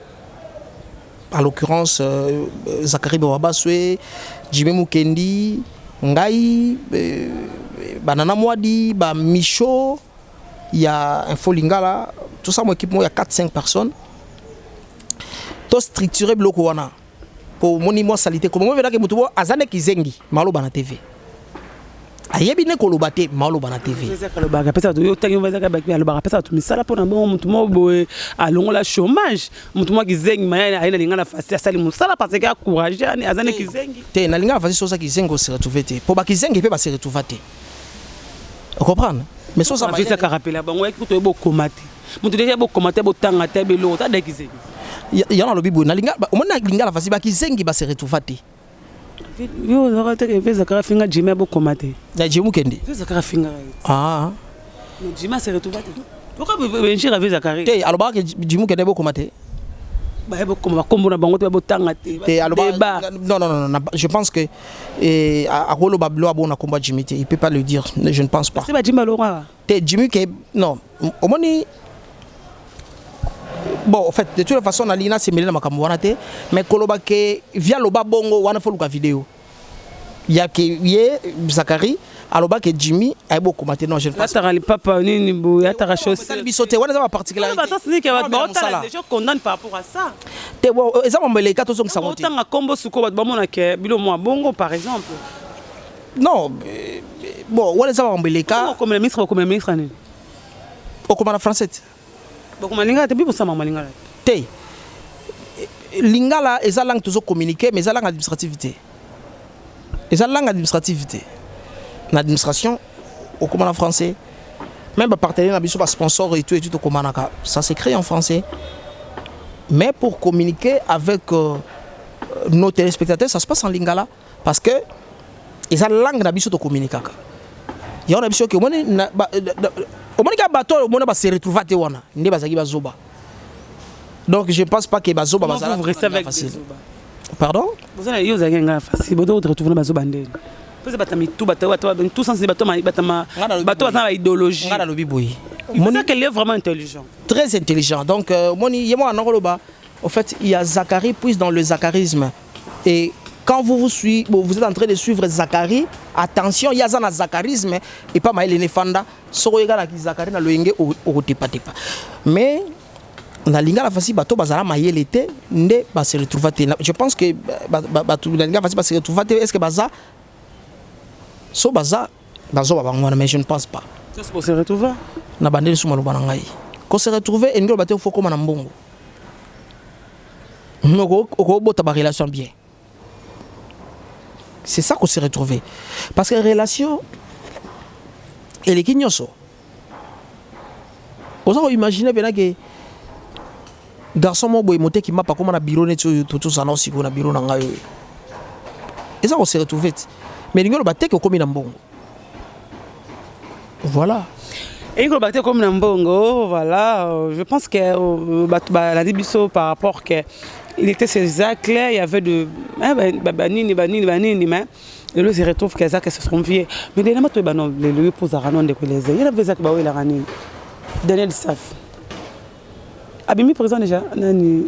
en l'occurrence Zacharie Bababaswe, Jimmy Mukendi, ngai, banana Mwadi, bamicho ya Info Lingala, tout ça, mwa équipe moko ya 4 5 personnes, tostructure biloko wana po moni mwa salité komo venake motu bo aza nde kizengi, maloba na TV, ayebi nde koloba te, maloba na TV. Alobaka apesa bato, yo ntangi alobaka apesa bato misala mpona bongo motu moko boye alongola chômage, motu moko kizengi maya aye na Lingala Facile, asali mosala parce que acourage, aza nde kizengi. Te, na Lingala Facile, so oza kizengi, ose retrouve te, mpo bakizengi mpe base retrouva te, ocomprendre? Mais so oza Avesaka rapela bango yaki kutu oyeba okoma te, motu déjà bokoma te, botanga te, beloko ta da kizengi. Yango nalobi boye, omoni, na Lingala Facile bakizengi base retrouva te. Yo ozalaka te, vezaka finga Jimi abokoma te. Na Jimi okende. Vezaka fingaka. Ah. Jimi ase retrouva te, pourquoi benjira vezaka? Te, alobaka ke Jimi okende bokoma te. Baye bokoma bakombo na bango te, babotanga te. Te, aloba non, non, non, je pense que akoloba bilo abona kombo ya Jimi te, il peut pas le dire, je ne pense pas. C'est ba Jimi balongaka. Te, Jimi ke non, omoni, bon, en fait, de toute façon nalingi nasemeli na makambo wana te, mais koloba ke via loba bongo wana, fo luka video ya ke ye Zakari aloba ke Jimmy ayebi okoma te, non, je ne pense. Ataka lipapa nini boye, ataka chaussure. Biso te, wana eza baparticularité. Bato baotala déjà condamne par rapport à ça. Te, bon, eza mambo eleka, tozongisa ngo te. Otanga kombo sikoyo, bato bamona ke bilo mwa bongo par exemple. Non, bon, wana eza mambo eleka. Okomela ministre, okomela ministre nini? Okoma na français te. Bakoma lingala te, bibosama lingala. Te, lingala eza langue tozocommuniquer, mais eza langue administrative te, eza langue administrative te. Na administration okoma na français, même bapartenaire na biso, basponsor et tout et tout, tokomanaka, ça s'écrit en français. Mais pour communiquer avec nos téléspectateurs, ça se passe en lingala parce que eza langue na biso tocommuniquaka. Yango na biso ke omoni omoni kaka bato oyo omoni base retrouva te wana nde bazalaki bazoba. Donc je ne pense pas que bazoba bazala facile. Pardon? Yo ozalaki nga facile, bodo retrouve na bazoba ndeni pesa bato ya mitu, bato tout sens, bato bato baza na baidéologie. Nga nalobi boye. Moni qu'elle est vraiment intelligent. Très intelligent. Donc moni ye mwana nakoloba, au fait, il y a Zacharie puis dans le zacharisme. Et quand vous vous suivez, bon, vous êtes en train de suivre Zacharie, attention, il y a un zacharisme et pas maël nefanda soko yega na Zacharie na loyenge okotepatepa. Mais na lingala facile, bato bazala mayele te nde ba se retrouver te. Je pense que bato na lingala facile ba se retrouver te. Est-ce que baza so baza bazoba bango wana? Mais je ne pense pas. Ça, c'est pour se retrouver. Na bandeli su maloba na ngai, ko se retrouver elingi loba te fo koma na mbongo. Okobota barelation bien, c'est ça qu'on se retrouver, parce que relation eleki nyonso. Oza koimagine mpena ke garçon moko boye moteki mapa akóma na bureau neti oyo tozala nao sikoyo na bureau na ngai oyo, eza ko se retrouver ti, mais elingi oloba te ke okómi na mbongo, voilà. Elingi koloba te komi na mbongo, voilà. Je pense que bato balandi biso par rapport que il était ses Zacle, il y avait de banini banini banini, mais lelo se retrouve que Zacle se sont vieux. Mais dernièrement toyeba no lelo yo mpo no ndeko Eleze ye na mpe Zacle bawelaka nini? Daniel Saf abimi président déjà, nani,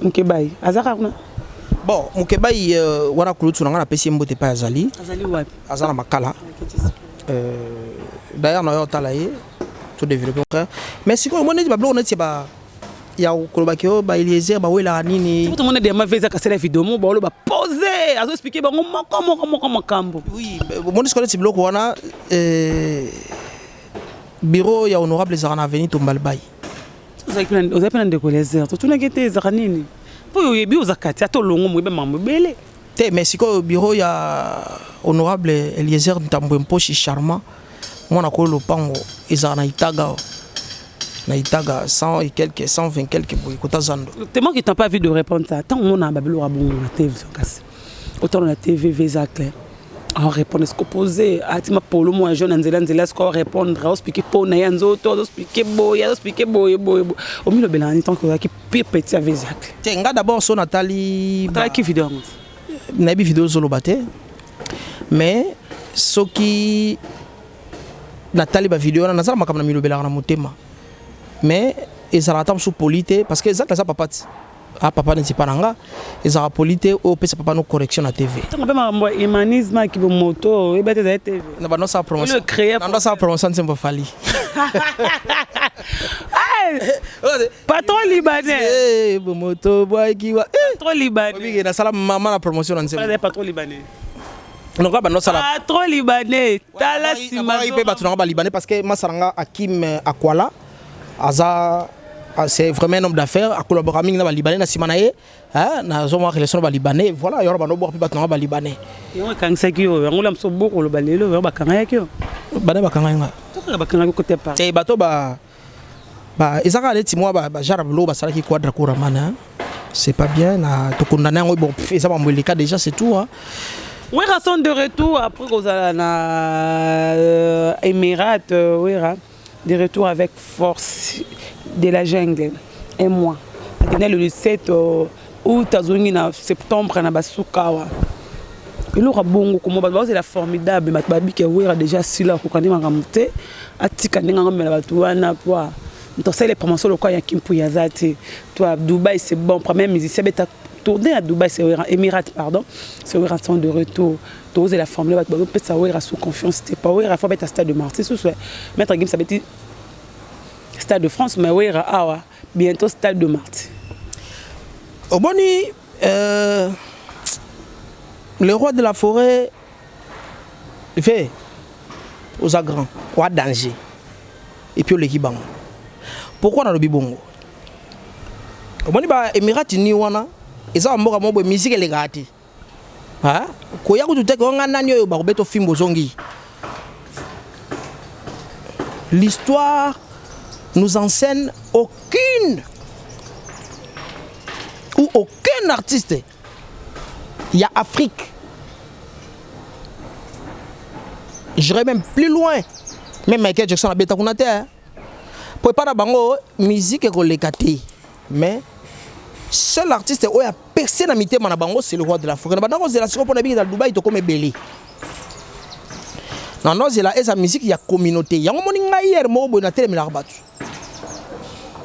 Mokebai aza kaka kuna? Bon, Mokebai wana kulutu na ngai, napesi ye mbote epai azali. Azali wapi? Aza na Makala. D'ailleurs na yo otala ye, todéveloppe frère. Mais sikoyo omoni neti babiloko neti ya kolobaki oyo baeliezer bawelaka nini? Tomona diama ve eza kasala video mo baolo bapose, azoexplike bango moko moko moko makambo. Oui, omoni sikoyo neti biloko wana, bureau ya honorable ezalaka na avenue Tombalbaye. Ozali mpe na ndeko Eliezer, totunaki ete ezalaka nini, mpo oyo oyebi oza kati ata olongo moyeba makambo ebele. Te, mais sikoyo bureau ya honorable Eliezer Ntambwe Mposhi Charmant, mwana koyo lopango, ezalaka na Itaga awa. Na Itaga 100 et quelque, 120 quelque boye, kota zando. Tellement que t'as pas envie de répondre ça, ntango omona babiloko ya bongo na télévision, kasi otala na TV, ve eza clair aorépondre ce posé atima polo mwa jeune na nzela nzela, siko aorépondre, aoexplike mpo na ye ya nzoto, azoexplike boye, azoexplike boye boye boye, omilobelaka ni tant que ozalaki pire petit ave Zacle? Te, nga d'abord so natali otalaki video yango? Nayebi video ozoloba te, mais soki natali bavideo wana, naza na makambo na milobelaka na motema, mais ezalaka ata mosusu poli te, parce que ezalaka aza papa ti ah papa neti epa na nga, ezalaka poli te oyo opesa papa no correction na TV. Ntango mpe makambo ya humanisme aki bomoto, oyeba te ezali TV. Na bando osala promotion, na bando osala promotion nzembo Fally. Patron libanais. Bomoto bwakiwa. Patron libanais. Obike nasala mama na promotion na nzembo. Patron libanais. Donc bando osala. Patron libanais, tala nsima. Mpe bato nanga balibanais, parce que masala nga Akim Akwala aza, c'est vraiment un homme d'affaires, akolabora mingi na balibanais na nsima na ye, nazomwa relation na balibanais, voilà, yoro bando bwaka mpe bato nanga balibanais. Yango ekangisaki yo, yango la moso bokoloba lelo, yango bakangaki yo. Bana bakangaki nga? Tokaka bakangaki kote par te, bato ba eza kaka neti mwa bajara biloko basalaki quadra kuramana, c'est pas bien na tokondana yango. Bon, eza mambo eleka déjà, c'est tout, hein. Wera sont de retour après kozala na Émirat. Wera de retour avec force de la jungle, un mois akende le 7 août, azongi na septembre na basuka awa. Eloko ya bongo komo bato bazela formidable, bato babiki Wera déjà sila akoka nde makambo te, atika ndenge yango mela bato wana po moto asali promotion lokola ya Kimpuya aza te. Toi, Dubaï, c'est bon, premier musicien beta tourné à Dubaï, c'est Wera, Émirats pardon, c'est Wera sont de retour. Tozela formule, bato bazopesa Wera sous confiance te pa Wera fo beta stade de Martyr susu. Maître Gims abeti Stade de France, mais Wera awa bientôt stade de Martyr. Omoni le roi de la forêt ve oza grand oa danger et puis oleki bango. Pourquoi nalobi bongo? Omoni ba Émirats ni wana eza bamboka moko boye, musique elekaka te. Koya kutu te ke nga nani oyo bakobeta fimbo ozongi. L'histoire nous enseigne aucune Ou aucun artiste ya Afrique. J'irai même plus loin. Même Michael Jackson abeta kuna te. Hein. Po epa na bango musique ekoleka te. Mais seul artiste oyo a percé na mitema na bango c'est le roi de la forêt. Na banda kozela sikoyo mpona biki na Dubaï tokoma ebele. Na nozela eza musique ya communauté. Yango moni ngai hier moko boye natelemelaka bato.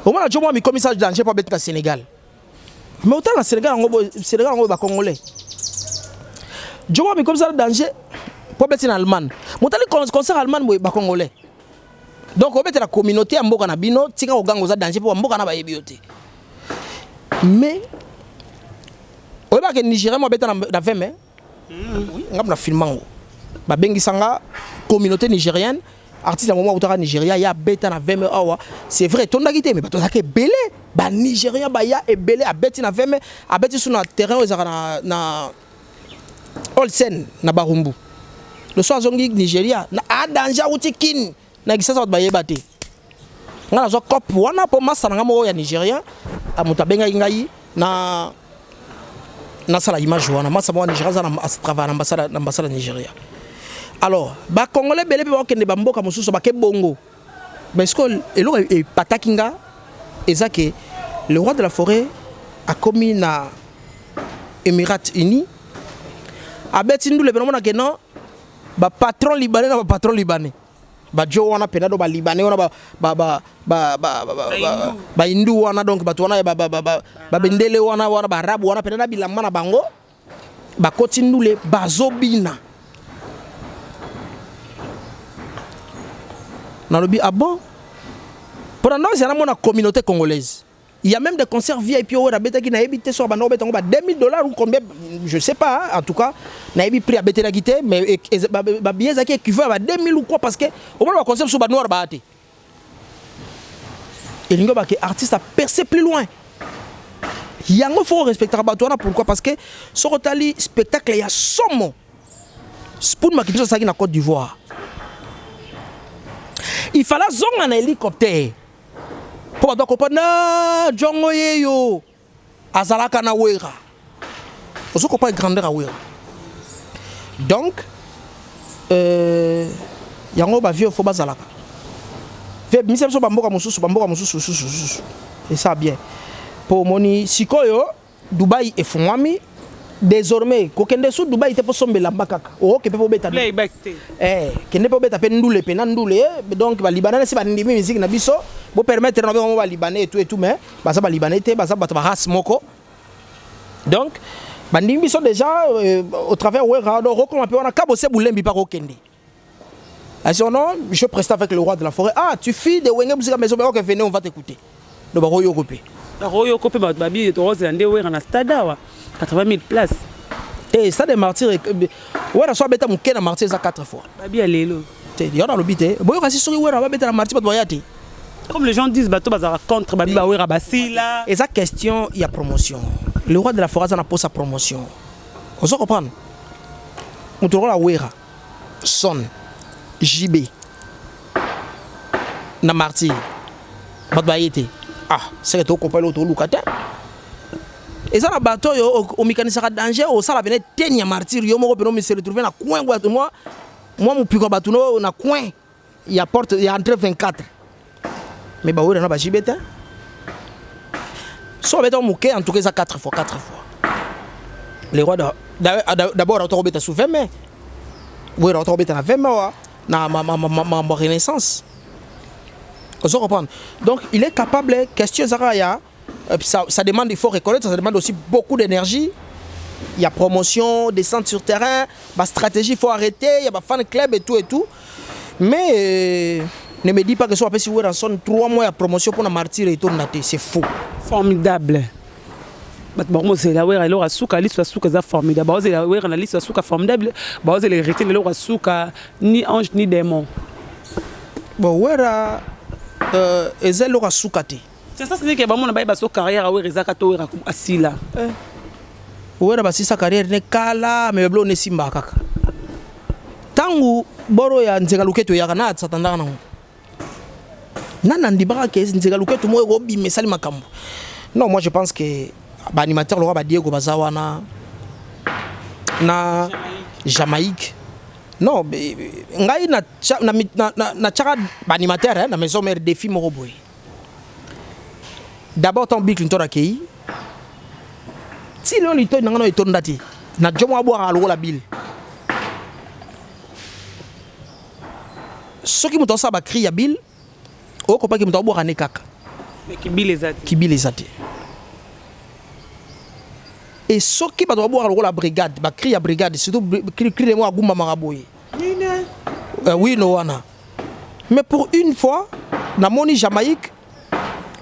Omona jo mwa mikomisa danger po abeti na Sénégal. Mais otala na Sénégal yango boye, Sénégal yango ba congolais. Jo mwa mikomisa danger po abeti na Allemagne. Motali concert Allemagne boye ba congolais. Donc obetela communauté ya mboka na bino, tika koganga oza danger po mboka na bayebi yo te. Mais oyebaka ke Nigeria mo abeta na 20 mai. Oui, nga na filma ngo. Babengisa nga communauté nigérienne, artiste ya momo autaka Nigeria ya abeta na 20 mai awa. C'est vrai etondaki te mais bato bazalaki ebele, ba Nigérien baya ebele abeti na 20 mai, abeti su na terrain oyo ezalaka na na Olsen na Barumbu. Le soir azongi Nigeria, na a danger awuti Kin na Kinshasa bato bayeba te. Nga nazwa cop wana po masta na nga moko ya Nigeria moto abengaki ngai na nasala image wana. Masta moko ya Nigeria aza na travaille na ambassade na ambassade ya Nigeria. Alors ba congolais ebele mpe bakokende ba mboka mosusu bake bongo. Mais ce que eloko epataki nga eza ke le roi de la forêt akomi na Émirats Unis abeti ndule pena omona ke non ba patron libanais na ba patron libanais ba jo wana pena do ba libanais wana ba ba ba ba ba ba ba hindu wana donc bato wana ba ba ba ba bendele wana wana ba arabe wana pena na bilamba na bango bakoti ndule bazobina. Nalobi ah bon? Pona noise na mona communauté congolaise. Il y a même des concerts VIP oyo nabetaki nayebi te soki banda kobeta yango ba 2000 dollars ou combien je sais pas en tout cas nayebi prix abetelaki te mais ba billets ezalaki équivalent ba 2000 ou quoi parce que omona ba concert mosusu ba noir baya te. Elingi oloba ke artiste a percer plus loin. Yango faut respectaka bato wana pourquoi parce que soki otali spectacle ya somo Spoon Makinzo asalaki na Côte d'Ivoire. Il fallait azonga na hélicoptère mpo bato bakopa na jongo yeyo azalaka na Wera. Ozo comprendre grandeur ya Wera. Donc euh, yango ba vieux faut bazalaka. Vieux bimisa biso ba mboka mosusu, ba mboka mosusu susu susu. Et ça bien. Po omoni sikoyo Dubaï efungwami désormais kokende su Dubaï te po somba elamba kaka. Okoke pe po beta. Playback te. Eh, kende pe obeta pe ndule pe na ndule eh. Donc ba libanais si ba ndimi musique na biso, bo permettre na bango ba libanais et tout et tout mais baza ba libanais te, baza bato ba race moko. Donc bandimi biso déjà euh, au travers Werra donc okoma pe wana kabose bulembi pa kokende. Asi non, je preste avec le roi de la forêt. Ah, tu fille de Wenge Musica Maison, ok, venez, on va t'écouter. Donc bakoyoko pe. Bakoyoko pe bato babi tokozela nde Werra na stade awa 80 000 places. Eh, stade de martyr Werra so abeta moke na martyr eza 4 fois. Babi ya lelo. Te, yo nalobi te. Boyoka si soki Werra babeta na martyr bato baya te. Comme les gens disent bato bazalaka contre babi ba Werra basila. Eza question ya promotion. Le roi de la forêt aza na posa promotion. Ozo comprendre? Moto lokola Werra, Son, JB na martyr bato baye te. Ah, seke to comprendre eloko toluka te. Eza na bato oyo omikanisaka danger osala pene teni ya martyr yo moko pene omise retrouver na coin mwa mwa mopiko ya bato no na coin ya porte ya entrée 24 mais ba wera na ba JB te so babeta moke en tout cas eza 4 fois 4 fois le roi d'abord auta kobeta sous 20 mai wera auta kobeta na 20 mai wa na makambo ya renaissance ozo comprendre donc il est capable question ezaka ya ça, ça demande il faut reconnaître ça demande aussi beaucoup d'énergie il y a promotion descente sur terrain ba stratégie il faut arrêter il y a ba fan club et tout et tout mais euh, ne me dis pas que soit apesi Werrason 3 mois ya promotion pour na martyr et tout te c'est faux formidable bato bakomozela wera eloko ya suka liso ya suka eza formidable baozela wera na liso ya suka formidable baozela héritier na eloko ya suka ni ange ni démon bon wera euh, eza eloko ya suka te C'est ça c'est que bamona bayeba so carrière wera ezaka to wera asila eh. Wera basisa carrière ne kala mais babilo ne simba kaka tangu boro ya nzenga luketo eyaka na satandaka nango nani andimaka ke nzenga luketo moko ekobima esali makambo non moi je pense que Ba animateur lokola ba Diego baza wana na Jamaïque. Non, ngai na na na na tchaka ba animateur hein, na maison mère défi moko boye. D'abord tant Bill Clinton akei. Ti lelo litoyi na ngai etonda te. Na djomo abwaka lokola Bill. Soki moto asala ba cri ya Bill, okopaki moto abwaka ne kaka. Mais kibila eza te. Kibila eza te. Et soki bato babwaka lokola brigade, ba cri ya brigade, surtout cri cri moko agumbamaka boye. Euh, oui no wana. Mais pour une fois, namoni Jamaïque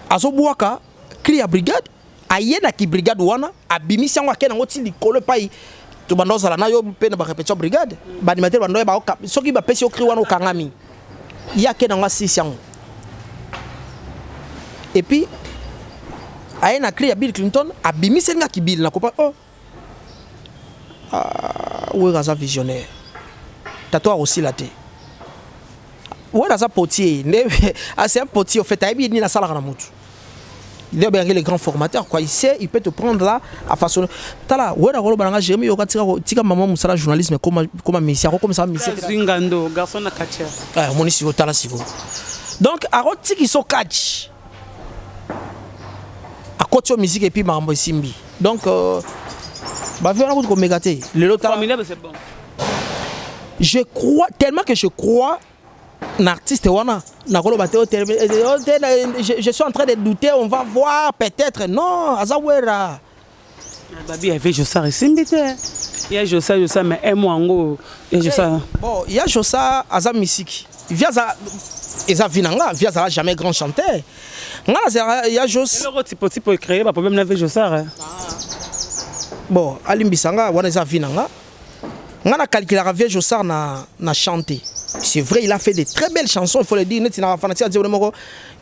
azobwaka cri ya brigade, aye na ki brigade wana, abimisi yango ake nango ti likolo epai tobanda ozala na yo mpe na ba répétition brigade, ba animateur banda oyeba soki bapesi yo cri wana okangami. Ye ake nango asilisi yango. Et puis aye na cri ya Bill Clinton abimiseli nga kibili na kopa oh ah, Wera aza visionnaire tato akosila te Wera aza potier nde ah, c'est un potier au fait ayebi nini asalaka na mutu nde abengaki le grand formateur quoi il sait il peut te prendre là à façonner tala Wera koloba na nga Jérémie yoka tika tika mama musala journalisme koma koma musicien akokomisa musicien Zingando garçon na catcheur ah omoni sikoyo tala sikoyo donc akotiki so catch akoti yo musique et puis makambo esimbi donc euh, bavi wana kutu komeka te lelo tala formidable c'est bon je crois tellement que je crois na artiste wana nakoloba te oh, oh, je, je suis en train de douter on va voir peut-être non aza wera babi ya vie josar esimbi te ya josa josa mais un mois yango ya josa bon ya josa aza misiki vie aza eza vie na nga vie azala jamais grand chanteur nga nazalaka ya jos eloko tipo tipo ecree ba problème na vie josar bon alimbisa nga wana eza vie na nga nga na calculaka vieux Jossard na na chante c'est vrai il a fait de très belles chansons il faut le dire neti na fanatique nzembo moko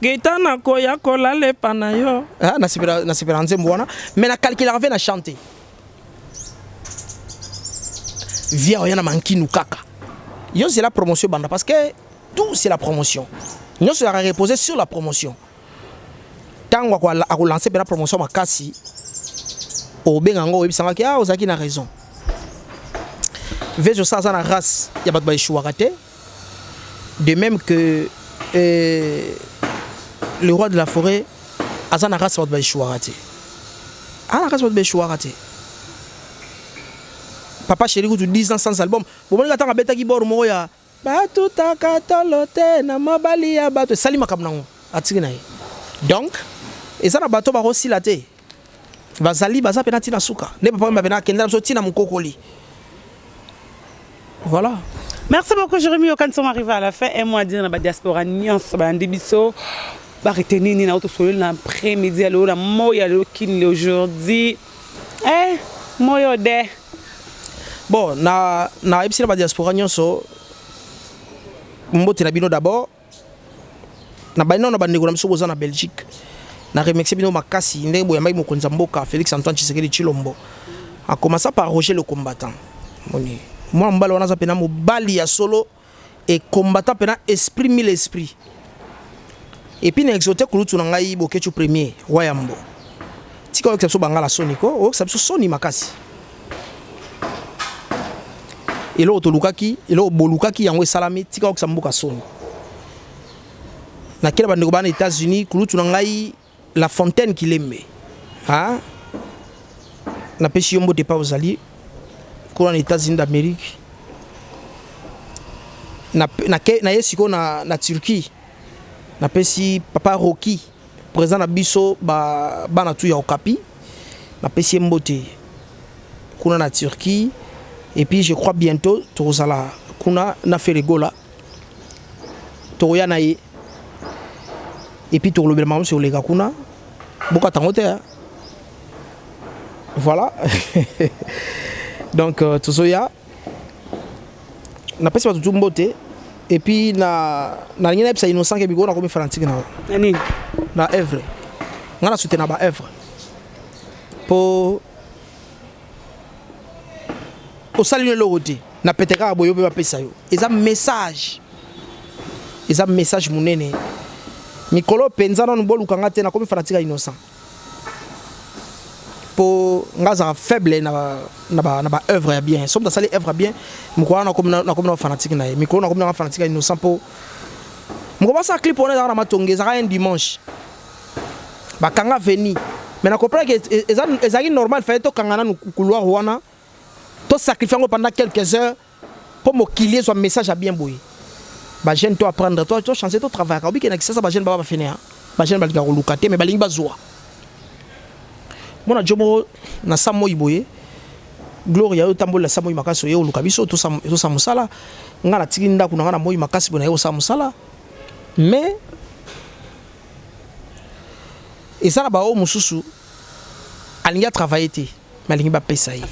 gita na koya kolala epa na yo ah na sepela na sepela nzembo wana mais na calculaka vieux na chante vieux oya na mankinu kaka yo c'est la promotion banda parce que tout c'est la promotion nyonso ya reposer sur la promotion Tango ako lancer pena promotion makasi obenga ngo oyebisa nga ke ah ozalaki na raison. Vejo sa aza na race ya bato ba echouaka te. De même que euh, le roi de la forêt aza na race ya bato ba echouaka te. Aza na race ya bato ba echouaka te. Papa chéri kutu 10 ans sans album. Bomoni ka tango abetaki bord moko ya Batutaka tolo te na mobali ya bato esali makambo nango atiki na ye donc eza na bato bakosila te bazali baza pena ntina suka nde papa wemba pena akenda na biso ntina mokokoli voilà. Merci beaucoup Jérémy Okan, nous sommes arrivés à la fin. Un mot à dire dans la diaspora nyonso balandi biso ba retenir nini na otosololi na après-midi ya lelo na moi ya lelo kini aujourd'hui. Eh moyo de. Bon na na yebisi na ba diaspora nyonso mbote na bino d'abord na bani na bandeko na biso boza na Belgique na remercier bino makasi ndenge boyambaki mokonzi ya mboka Félix Antoine Tshisekedi Tshilombo a commença par Roger le combattant moni mwana mobali wana aza pena mobali ya solo et combattant pena esprit mille esprit et puis na exhorter kulutu na ngai Boketshu premier roi yambo tika oyokisa biso bangala soni ko oyokisa biso soni makasi eloko tolukaki eloko bolukaki yango esalami tika oyokisa mboka soni nakela bandeko bana États-Unis kulutu na ngai La Fontaine Kilembe ah napesi yo mbote epai ozali kuna na États-Unis d'Amérique na, na, na ye sikoyo na, na Turquie napesi papa Rocky président na biso ba, bana tu ya Okapi napesi ye mbote kuna na Turquie et puis je crois bientôt tokozala kuna na Ferregola tokoya na ye et puis tokolobela makambo nyonso ekoleka kuna bokata yango te voilà donc euh, tozoya napesi bato tu mbote et puis na nalingi nayebisa innocent ke bikolo nakomi fanatique na yo nini na œuvre ngai na soutena ba œuvre mpo osali no eloko te na pete kaka boye yo mpe bapesa yo eza message eza message monene mikolo mpenza nanu boluka nga te nakomi fanatique ya innocent Nga azalaka faible na na ba na ba œuvre ya bien. Soki moto asali œuvre ya bien, mokolo wana nakomi nakomi na fanatique na ye. Mikolo nakomi na fanatique ya Innocent po mokolo basala clip wana ezalaka na Matonge, ezalaka un dimanche. Bakanga avenue. Mais na comprendre que eza ezalaki normal, fallait tokanga nanu couloir wana, to sacrifier yango pendant quelques heures po mokili ezwa message ya bien boye. Ba jeunes to apprendre, to to changer, to travaillaka. Obike na Kisasa ba jeunes baba ba fainéants. Ba jeunes balingaka koluka te mais balingi bazwa. Mona djo moko na sa moi boye Gloria yo tamboli na sa moi makasi oye oluka biso tosala mosala. Nga natiki ndako na nga na moi makasi boye naye kosala mosala. Mais eza na baoyo mosusu alingi a travailler te mais alingi bapesa ye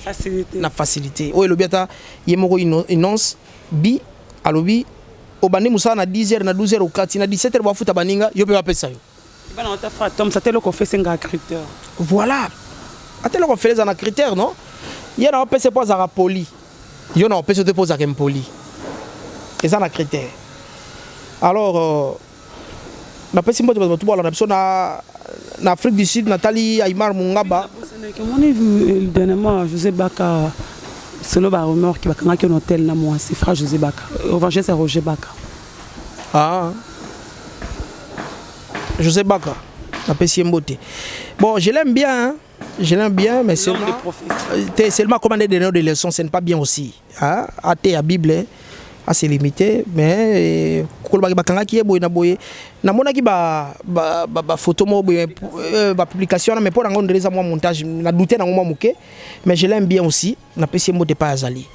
na facilité. Oyo elobi ata ye moko Inonce bi alobi obandi mosala na 10 heures na 12 heures okati na 17 heures bafuta baninga yo mpe bapesa yo. Bana ota fra Tom ata eloko ofesi nga critère. Voilà. Ata eloko ofele eza na critère non? Ye na opesa mpo azalaka poli. Yo na opesa te mpo ozalaka impoli. Eza na critère. Alors euh, napesi mbote bato bolanda biso na na Afrique du Sud natali Aymar Mungaba. Omoni dernièrement José Baka selon ba rumeur ki bakangaki na hôtel na mwasi frère José Baka évangéliste Roger Baka. Ah. José Baka napesi ye mbote. Bon, je l'aime bien hein? Je l'aime bien mais seulement te seulement comment des donneurs de leçons, ce n'est pas bien aussi. Hein? Ate ya Bible a se limiter mais kolobaki bakangaki ye boye na boye namonaki ba ba ba, ba photo moko boye ba publication wana mais mpo na yango ndele eza mwa montage na doute nango mwa moke mais je l'aime bien aussi napesi ye mbote epai azali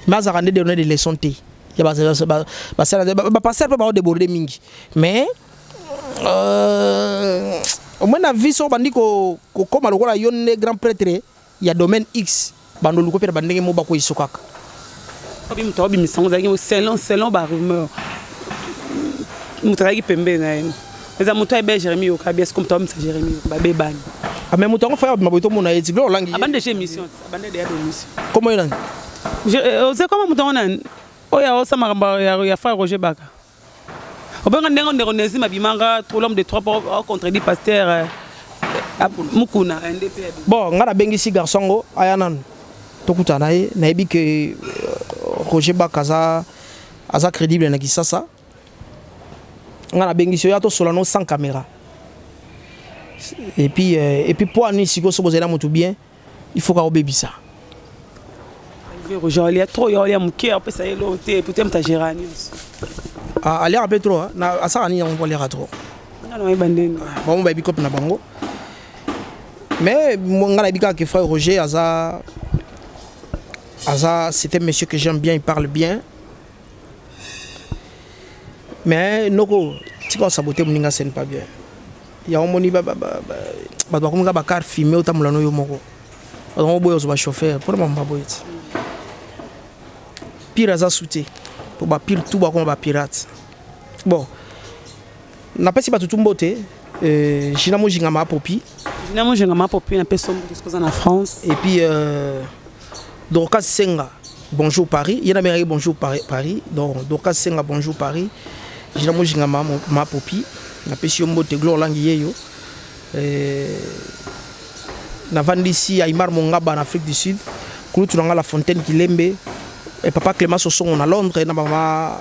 mais azalaka nde donneur de leçon te ya basala ba pasteur mpe bao déborde mingi mais euh, au moins na vie soki obandi kokóma lokola yo nde grand prêtre ya domaine x bando oluko mpe na bandenge moko bakoyiso kaka. Obi moto aobimisa yango ezalaki selon ba rumeur moto azalaki pembeni na ye eza moto ayeba Jérémie Yoka bien soki moto aobimisa Jérémie Yoka babebani. Ah, mais moto yango faya obima boye tomona ye tiglo olangi. Abandi déjà émission, abandi déjà émission. Komo ye nani? Oze koma moto yango nani oyo aosa makambo ya frère Roger Baka obenga ndenge ndeko Nezim abimaka trop l'homme de trois po contredit pasteur Mukuna nde mpe. Bon, ngai nabengisi garçon yango aya nanu tokutana na ye. Nayebi ke Roger Baka aza aza crédible na Kisasa. Ngai nabengisi oyo tosola no sans caméra et puis po ani sikoyo soki bozali na motu bien il faut ka obebisa. Roger alia trop, yo alia moke apesa ye lo te peut-être moto agéra nyonso. Ah, aliaka mpe trop na asala nini yango mpo aliaka trop? Nga na oyeba ndeni. Bango bayebi cope na bango mais nga nayebi kaka ke frère Roger aza c'est un monsieur que j'aime bien, il parle bien mais noko tika osabote moninga, ce n'est pas bien. Yango moni bato bakomi kaka bacar fumé otambola no yo moko bato bango boye ozwa bachauffeur mpona mambo boye ti pire aza su te po bapire tout bakoma bapirate. Bon, napesi bato tu mbote, Gina Mojinga Mapopi. Gina Mojinga Mapopi, napesi mbote soki oza na France. Et puis Dorcas Senga, bonjour Paris. Ye nabengaki bonjour Paris, Paris. Donc Dorcas Senga, bonjour Paris. Gina Mojinga Mapopi, napesi yo mbote. Gloire Olangi yeyo, navandisi Aymar Mongaba na Afrique du Sud, kulutu na nga La Fontaine Kilembe et papa Clément Sosongo na Londres na mama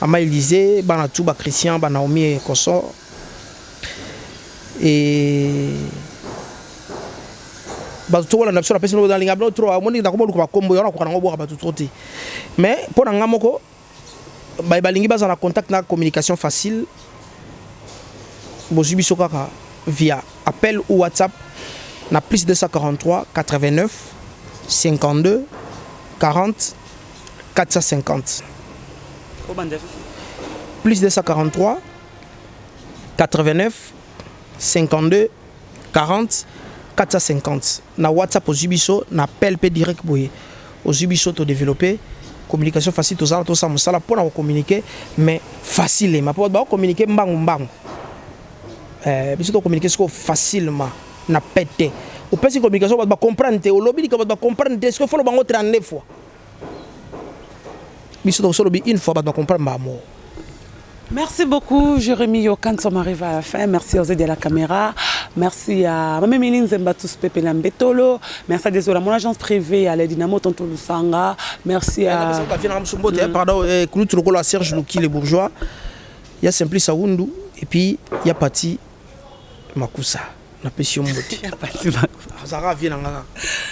mama Élysée, bana tu ba Christian, ba Naomi et consort et bato tokolanda biso. Napesi nalinga bino trop. Omoni nakoma oluka bakombo yo nakoka nango bwaka bato trop te mais mpo na nga moko balingi bazala na contact na communication facile, bozwi biso kaka via appel ou WhatsApp na plus 243 89 52 40 450, plus 243 89 52 40 450. Na WhatsApp ozwi biso, na appel mpe direct boye ozwi biso, todéveloppe communication facile. Tozala tosala mosala mpona kocommuniquer mais facilement mpo bato bakocommuniquer mbangu mbangu, biso tocommuniquer sikoyo facilement na pete. Opesi communication bato bacomprendre te, olobi likambo bato bacomprendre te, sikoyo folo bango 32 fois. Biso tokosolobi une fois, bato bacomprendre mbala Merci beaucoup, Jérémy Yokan, sommes arrivés à la fin. Merci aux aides de la caméra. Merci à Mamé Mili Nzemba tous Pepe Lambetolo. Merci à Désolé, mon agence privée, à la Dynamo Tonto Lusanga. Merci à. Pardon, Kouloutou Lokola Serge Louki, les bourgeois. Il y a Simplice Aoundou et puis il y a Pati Makusa. Napesi yo mbote. Ozalaka vie na nga kaka,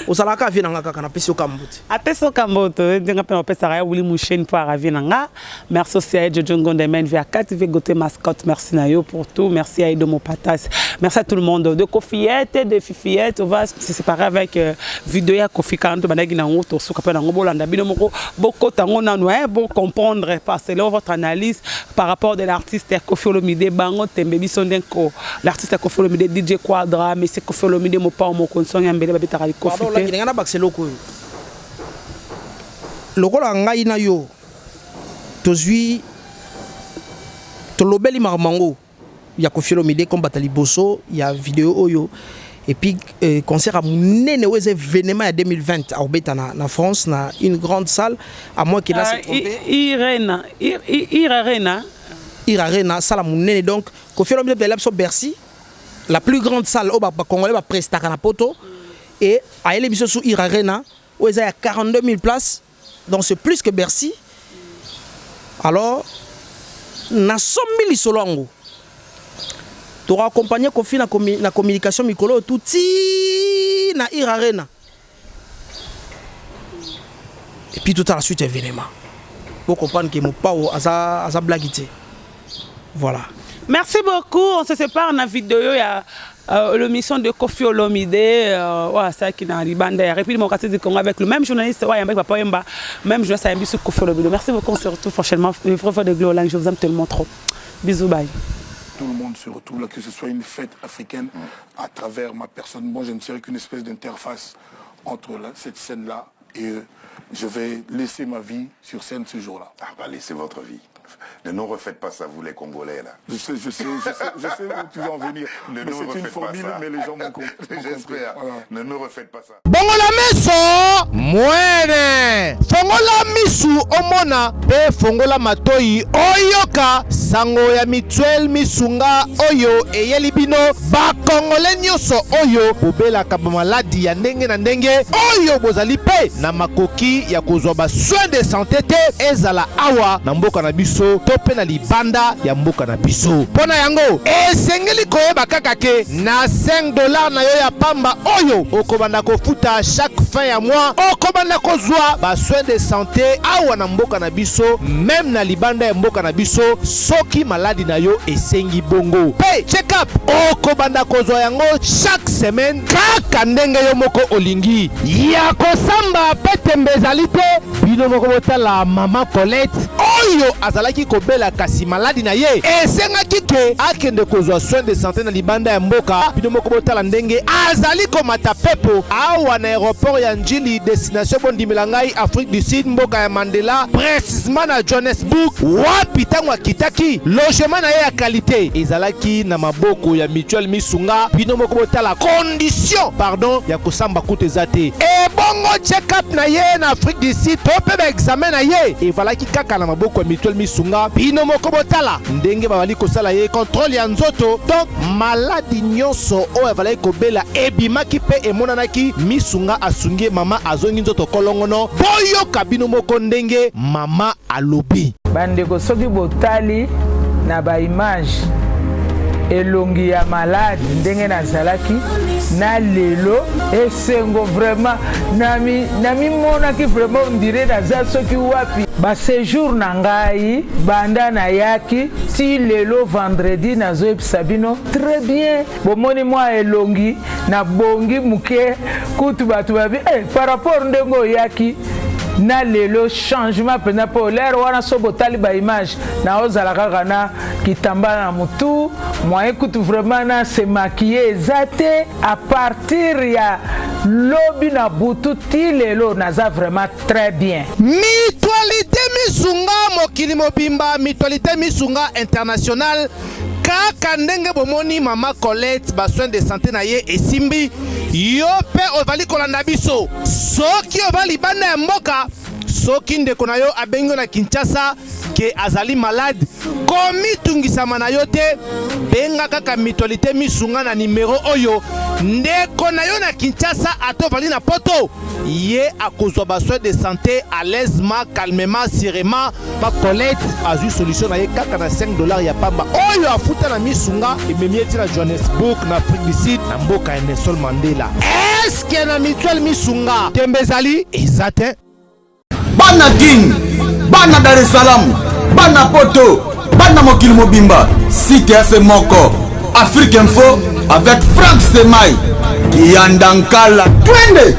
ozalaka vie na nga kaka, napesi yo ka mbote. Apesi yo ka mbote ndenge mpe napesaka ya Wili Musheni mpo aka vie na nga. Merci aussi à Jojo Ngonda MNV à KTV Goté Mascotte, merci na yo pour tout. Merci à Edo Mopatas, merci à tout le monde de Kofiette, de Fifiette. On va se séparer avec vidéo ya Kofi Kanto bandaki nango, tosuka mpe nango. Bolanda bino moko, bokota yango nanu, bo comprendre parce que votre analyse par rapport de l'artiste ya Koffi Olomide. Bango tembe biso ndenko l'artiste ya Koffi Olomide, DJ Quadra, monsieur Koffi Olomide, mopao mokonzi ya mbele babetaka likofi te. Nga na bakisa eloko oyo lokola ngai na yo tozwi, tolobeli makambo yango ya Koffi Olomide comme bato ya liboso ya video oyo. Et puis concert ya monene oyo eza événement ya 2020 akobeta na France, na une grande salle, à moins que na se trompe. Irena, Ir Arena. Ir Arena, salle ya monene. Donc Koffi Olomide ayela biso Bercy, la plus grande salle oyo Bacongolais baprestaka na poto, et ayeli biso su Ir Arena oyo eza ya 42 000 places, donc c'est plus que Bercy. Alors nasombi lisolo yango, tokoaccompagne Kofi na communication mikolo oyo tu ti na Ir Arena et puis tout à la suite événement, bocomprendre que mopao aza blague te, voilà. Merci beaucoup. On se sépare na vidéo ya l'émission de Koffi Olomide, ouais, ça qui na libanda ya République démocratique du Congo avec le même journaliste, ouais, avec Papa Wemba, même journaliste ayambi sur Koffi Olomide. Merci beaucoup, on se retrouve prochainement. Les frères de Glow, je vous aime tellement trop. Bisous, bye. Tout le monde se retrouve là, que ce soit une fête africaine à travers ma personne. Moi, je ne serai qu'une espèce d'interface entre cette scène-là et eux. Je vais laisser ma vie sur scène ce jour-là. Ah bah laissez votre vie. Ne nous refaites pas ça, vous les Congolais, là. Je sais, je sais, je sais, je sais où tu vas en venir. Ne Mais nous c'est une refaites pas formule, ça. Mais les gens m'ont compris. J'espère. Voilà. Ne nous refaites pas ça. Bongola meso mwene, fongola misu omona mpe fongola matoi oyoka sango ya Mutuelle Misunga oyo eyeli bino Bakongole nyonso oyo bobelaka bamaladi ya ndenge na ndenge, oyo bozali mpe na makoki ya kozwa basoin de santé te, ezala awa na mboka na biso to mpe na libanda ya mboka na biso. Mpo na yango, esengeli koyeba kaka ke na 5 $ na yo ya pamba oyo okobanda kofuta chaque fin ya mois, okobanda kozwa basoin de santé awa na mboka na biso, même na libanda ya mboka na biso, soki maladi na yo esengi bongo. Mpe check-up, okobanda kozwa yango chaque semaine, kaka ndenge yo moko olingi. Ya kosamba mpe tembe ezali te. Bino moko botala mama Colette oyo azalaki kobela, kasi maladi na ye esengaki ke akende kozwa soin de santé na libanda ya mboka. Bino moko botala ndenge azali komata pepo awa na aéroport ya Njili, destination, bondimela ngai, Afrique du Sud, mboka ya Mandela, précisement na Johannesburg, wapi ntango akitaki, logement na ye ya qualité ezalaki na maboko ya Mutuelle Misunga. Bino moko botala condition, pardon, ya kosamba kutu eza te. Ebongo check-up na ye na Afrique du Sud to mpe baexamen na ye evalaki kaka na maboko ya Mutuelle Misunga. Bino moko botala ndenge bazali kosala ye contrôle ya nzoto. Donc maladi nyonso oyo azalaki kobela ebimaki mpe emonanaki. Misunga asungi ye, mama azongi nzoto kolongono. Boyoka bino moko ndenge mama alobi. Bandeko, soki botali na baimage, elongi ya maladi ndenge nazalaki na lelo, esengo vraiment. Namimonaki vraiment on dirait naza soki wapi. Baséjour na ngai banda nayaki ti lelo vendredi, nazoyebisa bino très bien, bomoni mwa elongi nabongi moke. Kutu bato babi par rapport ndenge oyaki na lelo, changement mpenza. Mpo lere wana, so botali baimage, naozala kaka na kitambala na motu, moyen kutu vraiment na se maquiller eza te. À partir ya lobi na butu ti lelo, naza vraiment très bien. Mutualité Misunga mokili mobimba, Mutualité Misunga international. Kaka ndenge bomoni mama Colette, basoin de santé na ye esimbi. Yo mpe ozali kolanda biso, soki oza libanda ya mboka, soki ndeko na yo abengi yo na Kinshasa. Ke azali malade, komitungisama na yo te, benga kaka Mutualité Misunga na numero oyo, ndeko na yo na Kinshasa ata ovandi na poto, ye akozwa ba soins de santé à l'aisement, calmement, sûrement. Pa Colette azwi solution na ye kaka na 5 dollars ya pamba oyo afuta na Misunga, ememi ye ti na Johannesburg na Afrique du Sud na mboka ya Nelson Mandela. Est-ce que na Mutuelle Misunga tembe ezali? Eza te. Bana Kin, bana Dar es Salaam, bana Poto, bana mokili mobimba, site ya se moko, Afrique Info avec Franck Stemay, Kiyanda Nkala, twende!